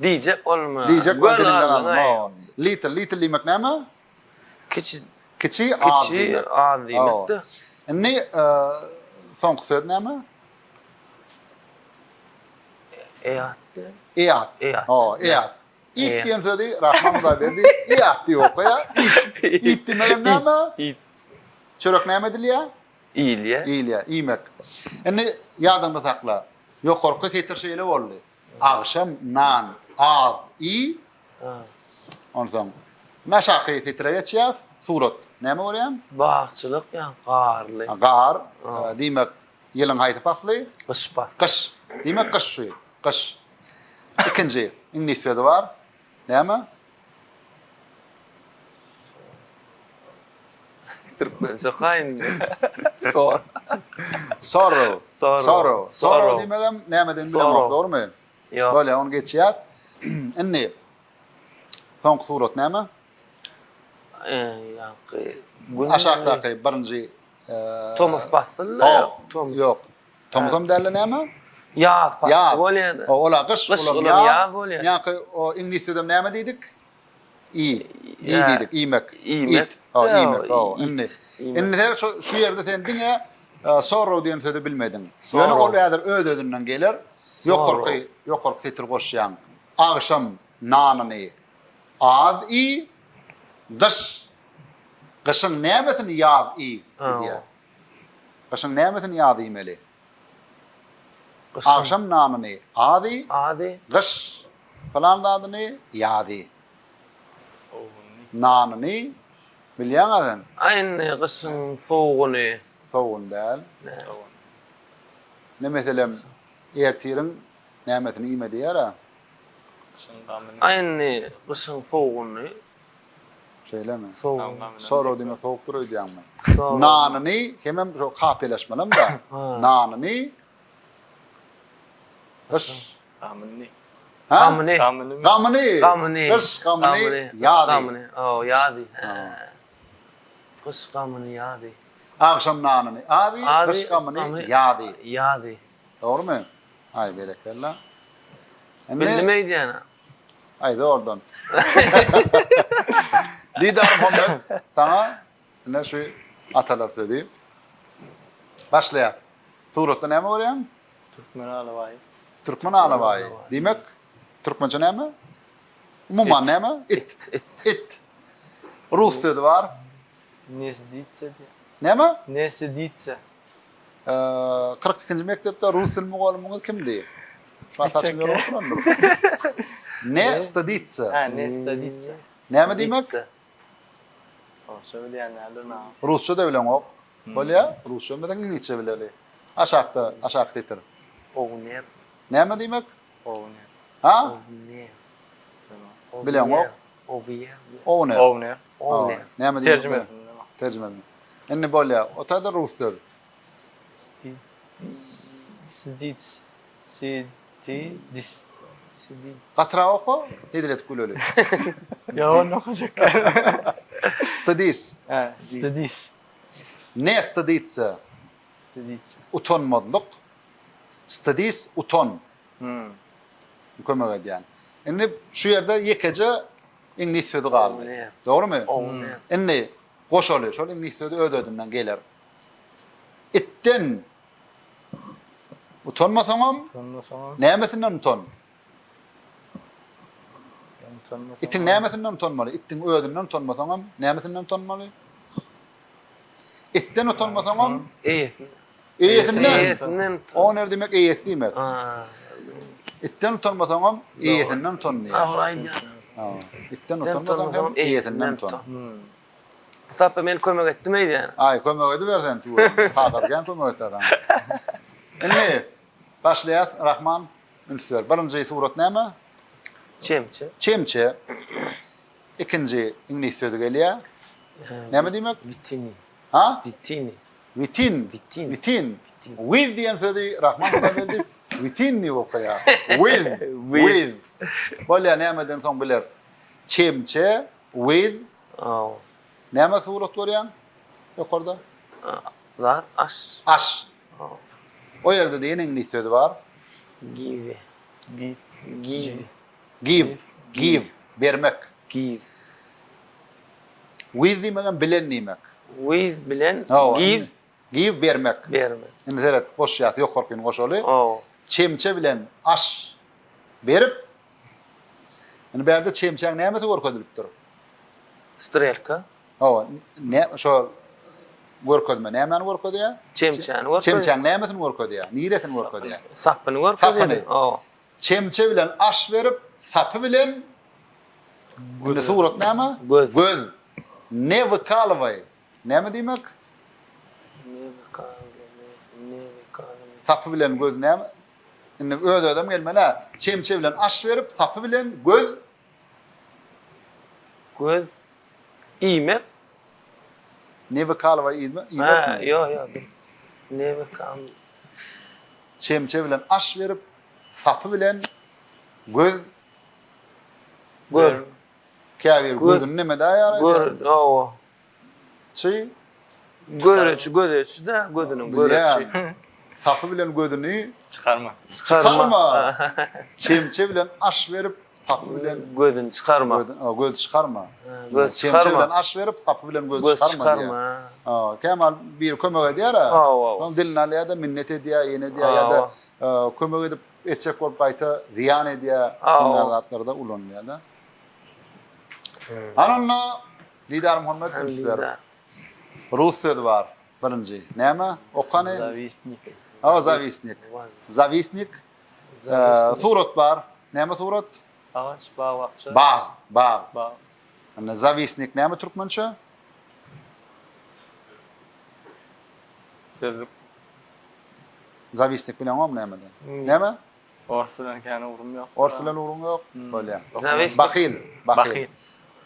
Diýjek bolma. Diýjek bol diliňden alma. Little. Little diýmek näme? Kiçi. Kiçi az diýmek. Kiçi az diýmekde. Indi soňky söz näme? Eat. Eat. Eat. Eat. It diýen sözi Rahman Hudaýberdi eat diýip okaýar. It. It diýmegem näme? It. Çörek näme edilýär? Iýilýär. Iýilýär, iýmek. Indi ýadyňda sakla. Ýokarky setir şeýle boldy. Agşam nan az iý. Onsoň indi aşaky setire geçýäs. Surat. Näme görýäň? Bagçylyk ýa garly. Gar. Diýmek, ýylyň haýsy pasly? Gyş pasly. Gyş. Diýmek, gyş şu ýyl. Gyş. Ikinji iňlis sözi bar. Näme? Türkmençe okaýyn indi. Sor. Sorrow. Sorrow. Sorrow. Sorrow diýmegem nämedigini bilemok, dogrumy? Ýok. Bolýar, ony geçýäs. Indi soňky surat näme? Ýaňky gün. Aşakdaky birinji Tomus pasly-da ýok. Tomus. Ýok. Tomusam dälde näme? Ýaz pasly bolýar. Ola gyş, olam ýaz bolýar. Ýaňky o iňlis sözem näme diýdik? Iý. Iý diýdik, iýmek. Iýmek. Hawa, iýmek. Hawa, indi. Indi sen şu şu ýerde sen diňe sorrow diýen sözi bilmediň. Ýöne ol häzir öz-özünden geler. Ýokarky, ýokarky setir goşýaň. Agşam nanyny az iý, gyş, gyşyň nämesini ýaz iý diýýär. Gyşyň nämesini ýaz iýmeli? Agşam nanyny az iý, gyş pylan zadyny ýaz iý. Nanyny bilýäň-ä sen? A indi gyşyň sowugyny. Sowugyny däl. Indi meselem, ertiriň nämesini iýme diýýär-ä. A indi gyşyň sowugyny. Şeýlemi? Sorag diýmek sowukdyr öýdýäňmi? Nanyny hemem şo kapyýalaşmalam-da. Nanyny gyş. Gamyny. Ha? Gamyny. Gamyny. Gamyny. Gyş gamyny ýazy. Gamyny. Hawa, ýazy. Gyş gamyny ýazy. Agşam nanyny azy, gyş gamyny ýazy. Ýazy. Dogrumy? Aý berekella. Bildim öýdýän. Aý zordan. Didar Muhammet saňa ine şu atalar sözi. Başlaýas. Suratda näme görýäň? Türkmen alabaýy. Türkmen alabaýy. Diýmek, türkmençe näme? Umuman näme? It. It. It. Rus sözi bar. Nesditse diýýär. Näme? Nesditse. 42-nji mekdepde rus dili mugallymyňyz kimdi? Şu an saçyny ýolup oturandyr. Ne styditsa. Ha, ne styditsa. Näme diýmek? Rusça bilýän däldirin aga. Rusça-da bileňok. Bolýa, rusça bilmeseň iňlisçe bileli. Aşakda, aşaky setir. Owner. Näme diýmek? Owner. Ha? Owner. Bileňok. Owner. Owner. Owner. Owner. Näme diýmek? Terjimesini bilemok. Terjimesini. Indi bolýa. O taýda rus söz. Sidit. Sididis. Sididis. Gatyrak oka, hezil edip güleli. Ýok, ony okajak däl. Stydis. Hä, stydis. Ne styditsa? Styditsa. Utanmazlyk. Stydis, utan. Kömek edýän. Indi şu ýerde ýekeje iňlis sözi galdy. Dogrumy? Indi goşaly, şol iňlis sözi öz-özünden geler. Itden. Utanmasaňam, Utanmasaňam. Nämesinden utan? Utanmasaňam. Itiň nämesinden utanmaly? Itiň özünden utanmasaňam, nämesinden utanmaly? Itden utanmasaňam, Eýesinden. Eýesinden. Eýesinden utan. Owner diýmek eýesi diýmek. Itden utanmasaňam, eýesinden utan diýýär. Dogry aýdýaň. Itden utanmasaň hem eýesinden utan. Bu sapar men kömek etdim öýdýän. Aý, kömek ediber sen tüweleme. Kakasy kän kömek etdi saňa. Indi başlaýas Rahman üns ber. Birinji surat näme? Çemçe. Çemçe. Ikinji iňlis sözi gelýär. Näme diýmek? Witini. Ha? Witini. Witin. Witin. Witin. With diýen sözi Rahman Hudaýberdiýew witin diýip okaýar. With. With. Bolýar nämeden soň bileris. Çemçe with. Aw. Näme surat görýäň ýokarda? Zat aş. Aş. O ýerde diýen iňlis sözi bar. Give. Give. Give. Give. Bermek. Give. With diýmegem bilen diýmek. With bilen give. Give bermek. Bermek. Indi seret goşýas ýokarkyny goşaly. Çemçe bilen aş berip. Indi bärde çemçäň nämesi görkezilipdir? Strelka. Hawa, ne şo görkezme nämäni görkezýär? Çemçäni görkezýär. Çemçäň nämesini görkezýär? Niresini görkezýär? Sapyny görkezýär. Sapyny. Hawa. Çemçe bilen aş berip, sapy bilen Indi surat näme? Göz. Göz. Ne wykalywaý. Näme diýmek? Ne wykalywaý, ne wykalywaý. Sapy bilen göz näme? Indi öz-özem gelmeli-ä. Çemçe bilen aş berip, sapy bilen göz. Göz iýmek. Ne wykalywaý iýmekmi? Hä, ýok, ýok. Ne wykal. Çemçe bilen aş berip, sapy bilen göz. Gör. Käbir gözüni neme daýar aýdýar. Gör, hawa. Çy. Göreçi, gözeçi-dä, gözüniň göreçi. Bilýän. Sapy bilen gözüni. Çykarma. Çykarma. Çemçe bilen aş berip, sapy bilen. Gözüni çykarma. Göz çykarma. Göz çykarma. Çemçe bilen aş berip, sapy bilen göz çykarma. Göz çykarma. Kämal biri kömek edýär-ä. Hawa. Soň dilini alýar-da, minnet edýär, ýene edýär ýa-da kömek edip etjek bolup gaýta zyýan edýär. Şunuň ýaly zatlarda ulanylýar-da. Hany onda Didarmuhammet üns ber. Rus sözi bar. Birinji. Näme? Okany? Zawisnik. Hawa, zawisnik. Zawisnik. Surat bar. Näme surat? Agaç, bag-bakja. Bag, bag. Bag. Indi zawisnik näme türkmençe? Sözlük. Zawisnik bileňokmy nämeden? Näme? Ors bilen kän ugrum ýok. Ors bilen ugruň ýok? Bolýa. Zawisnik. Bahyl, bahyl.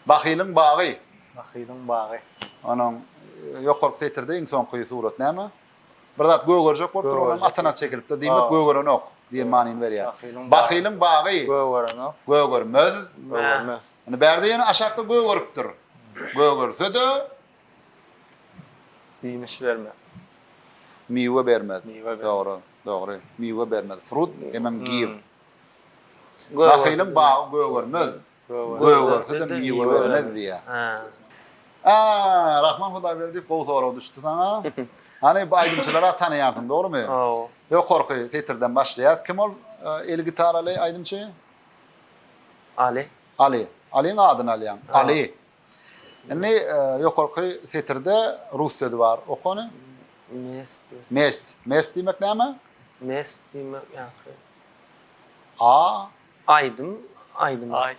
Bahylyň bagy. Bahylyň bagy. Onuň ýokarky setirde iň soňky surat näme? Bir zat gögerjek bolup dur, onam atana çekilipdir. Diýmek, gögerenok diýen manyny berýär. Bahylyň bagy. Gögerenok. Gögermez. Gögermez. Indi bärde ýene aşakda gögeripdir. Gögerse-de. Iýmiş bermez. Miwe bermez. Miwe bermez. Dogry, dogry. Miwe bermez. Frut hemem give. Bahylyň bagy gögermez. Gögerse-de miwe bermez diýýär. A, Rahman Hudaýberdiýew gowy sorag düşdi saňa. Hany bu aýdymçylary tanaýarsyň, dogrumy? Hawa. Ýokarky setirden başlaýas. Kim ol eli gitaraly aýdymçy? Ali. Ali. Aliň adyny alýaň. Ali. Indi ýokarky setirde rus sözi bar. Oka ony. Mest. Mest. Mest diýmek näme? Mest diýmek ýaňky. A. Aýdym, aýdym. Aý.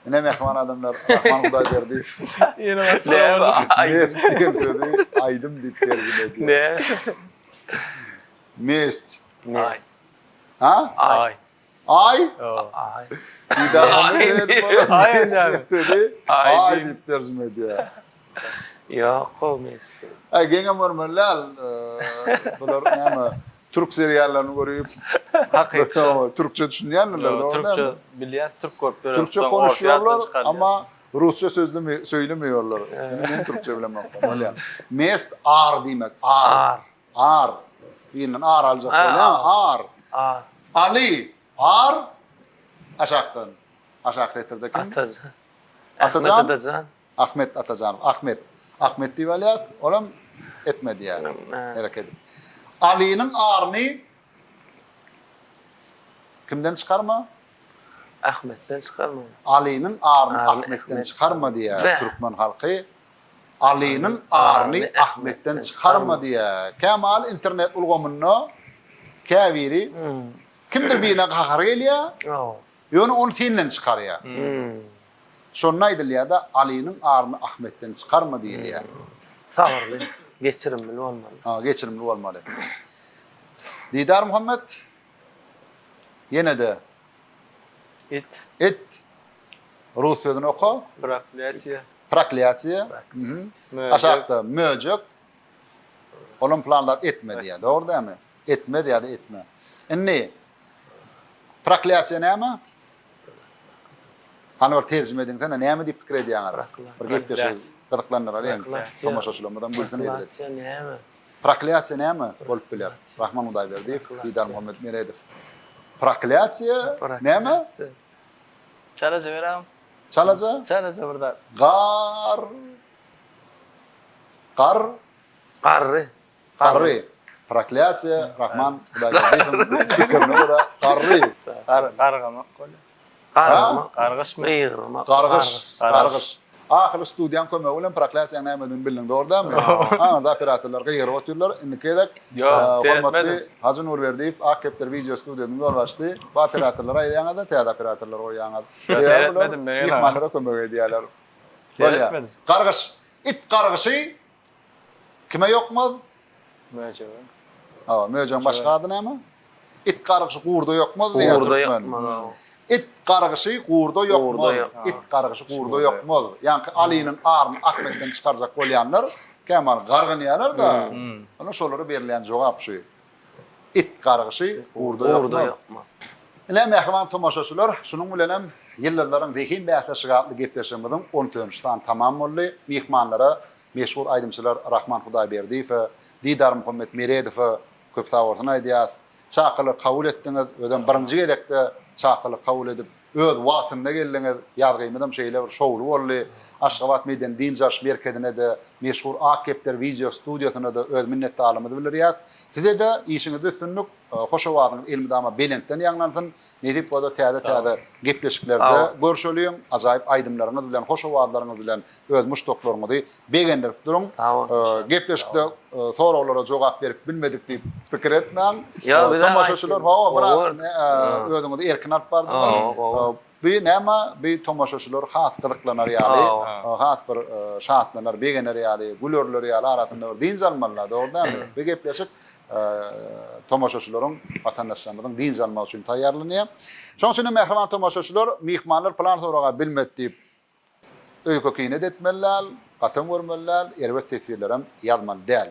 Ine mähriban adamlar, Rahman Hudaýberdiýew. Ýene başlady. Mest diýen sözi aýdym diýip terjime edýär. Ne? Mest. Mest. Ha? Aý. Aý? Aý. Aý diýen sözi aý diýip terjime edýär. Ýok, o mest. Aý geňem görmeli däl. Bular näme türk seriallaryny görüp Hakyky. Türkçe düşünýändirler, dogry dälmi? Türkçe bilýär, türk görüp ýören. Türkçe konuşýarlar, amma rusça sözlemi söýlemeýärler. Indi men türkçe bilemok. Bolýar. Mest ar diýmek, ar. Ar. Ar. Birinden ar aljak bolýaň, ar. Ar. Ali, ar. Aşakdan. Aşak setirde kim? Atajan. Atajan? Ahmet Atajan. Ahmet Atajanow. Ahmet. Ahmet diýip alýas, olam etme diýýär. Hereket edip. Alynyň aryny. Kimden çykarma? Ahmetden çykarma. Alynyň aryny Ahmetden çykarma diýýär türkmen halky. Alynyň aryny Ahmetden çykarma diýýär. Kämal internet ulgamynda käbiri kimdir birine gahary gelýär, ýöne ony senden çykarýar. Şonda aýdylýar-da, Alynyň aryny Ahmetden çykarma diýilýär. Sabyrly, geçirimli bolmaly. Ha, geçirimli bolmaly. Didarmuhammet ýene-de It. It. Rus sözüni oka. Proklýatiýe. Proklýatiýe. Möjek. Aşakda möjek. Olam plan zat etme diýýär. Dogry dälmi? Etmez ýa-da etme. Indi proklýatiýe näme? Hany bir terjime ediňsene, näme diýip pikir edýäňiz? Bir gepleşigi gyzyklandyralyň. Tomaşaçylarymyzam gülsün hezil edip. Proklýatiýa näme? Proklýatiýa näme bolup biler? Rahman Hudaýberdiýew, Didarmuhammet Meredow. Proklýatiýa näme? Çalaja beräm. Çalaja? Çalaja bir zat. Gar. Gar. Garry. Garry. Proklýatiýa Rahman Hudaýberdiýewiň pikirine görä garry. Gargamak bolýar. Gargamak. Gargyşmy? Gygyrmak. Gargyş. Gargyş. Ahyry studiýaň kömegi bilen proklýatiýaň nämedigini bildiň, dogry dälmi? Aňyrda operatorlar gygyryp otyrlar. Indiki gezek hormatly Hajy Nurberdiýew Ak kepder wideo studiýasynyň ýolbaşçysy bu operatorlary aýyrýaňyz-da, täze operatorlary goýýaňyz. Sebäbi bular myhmanlara kömek edýärler. Bolýar. Gargyş. It gargyşy Kime ýokmaz? Möjege. Hawa, möjegiň başga ady näme? It gargyşy gurda ýokmaz diýýär Gurda türkmen. ýokmaz, hawa. It gargyşy gurda Gurda ýokmaz. ýokmaz. It gargyşy gurda ýokmaz. Ýaňky Alynyň aryny Ahmetden çykarjak bolýanlar kämal gargynýarlar-da. Onda şolara berilýän jogap şu. It gargyşy gurda Gurda ýokmaz. ýokmaz. Ine, mähriban tomaşaçylar, şunuň bilenem Ýyldyzlaryň zehin bäsleşigi atly gepleşigimiziň on dördünji sany tamam boldy. Myhmanlara meşhur aýdymçylar Rahman Hudaýberdiýewe, Didarmuhammet Meredowa köp sagbolsun aýdýas. Çakylygy kabul etdiňiz, özem birinji gezekde çakylygy kabul edip, öz wagtynda geldiňiz. Ýazgymyzam şeýle bir şowly boldy. Aşgabat medeni dynç alyş merkezine-de, meşhur Ak kepder wideo studiýasyna-da öz minnetdarlygymyzy bildirýäs. Size-de işiňizde üstünlik, Hoş owazyňyz elmydama belentden ýaňlansyn. Nesip bolsa täze-täze gepleşiklerde görşeliň. Ajaýyp aýdymlaryňyz bilen, hoş owazlaryňyz bilen öz muşdaklaryňyzy begendirip duruň. Gepleşikde soraglara jogap berip bilmedik diýip pikir etmäň. Tomaşaçylar hawa biraz özüňizi erkin alyp bardyňyz. Bu näme? Bu tomaşaçylar has gyzyklanar ýaly, has bir şatlanar, begener ýaly, gülerler ýaly arasynda bir dynç almalylar, dogry dälmi? Bu gepleşik tomaşaçylaryň, watandaşlarymyzyň dynç almagy üçin taýýarlanýar. Şonuň üçin hem mähriban tomaşaçylar, myhmanlar pylan soraga bilmedi diýip Öýke-kine-de etmeli däl, gaty öňürmeli däl, erbet teswirlerem ýazmaly däl.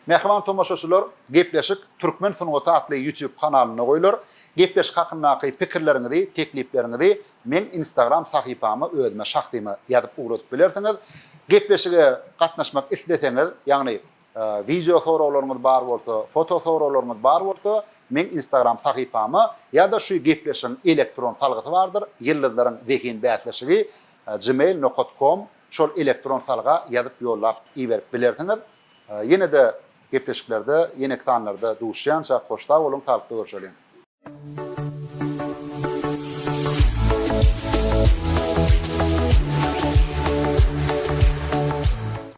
Mähriban tomaşaçylar, gepleşik Türkmen sungaty atly YouTube kanalynda goýlar. Gepleşik hakyndaky pikirleriňizi, teklipleriňizi meň Instagram sahypama özüme şahsyma ýazyp ugradyp bilersiňiz. Gepleşige gatnaşmak isleseňiz, ýagny Wideo soraglaryňyz bar bolsa, foto soraglaryňyz bar bolsa, meň Instagram sahypama ýa-da şu gepleşigiň elektron salgysy bardyr, Ýyldyzlaryň zehin bäsleşigi gmail nokat kom şol elektron salga ýazyp ýollap iberip bilersiňiz. Ýene-de gepleşiklerde, ýeneki sanlarda duşýançak hoş sag boluň, saglykda görşeliň.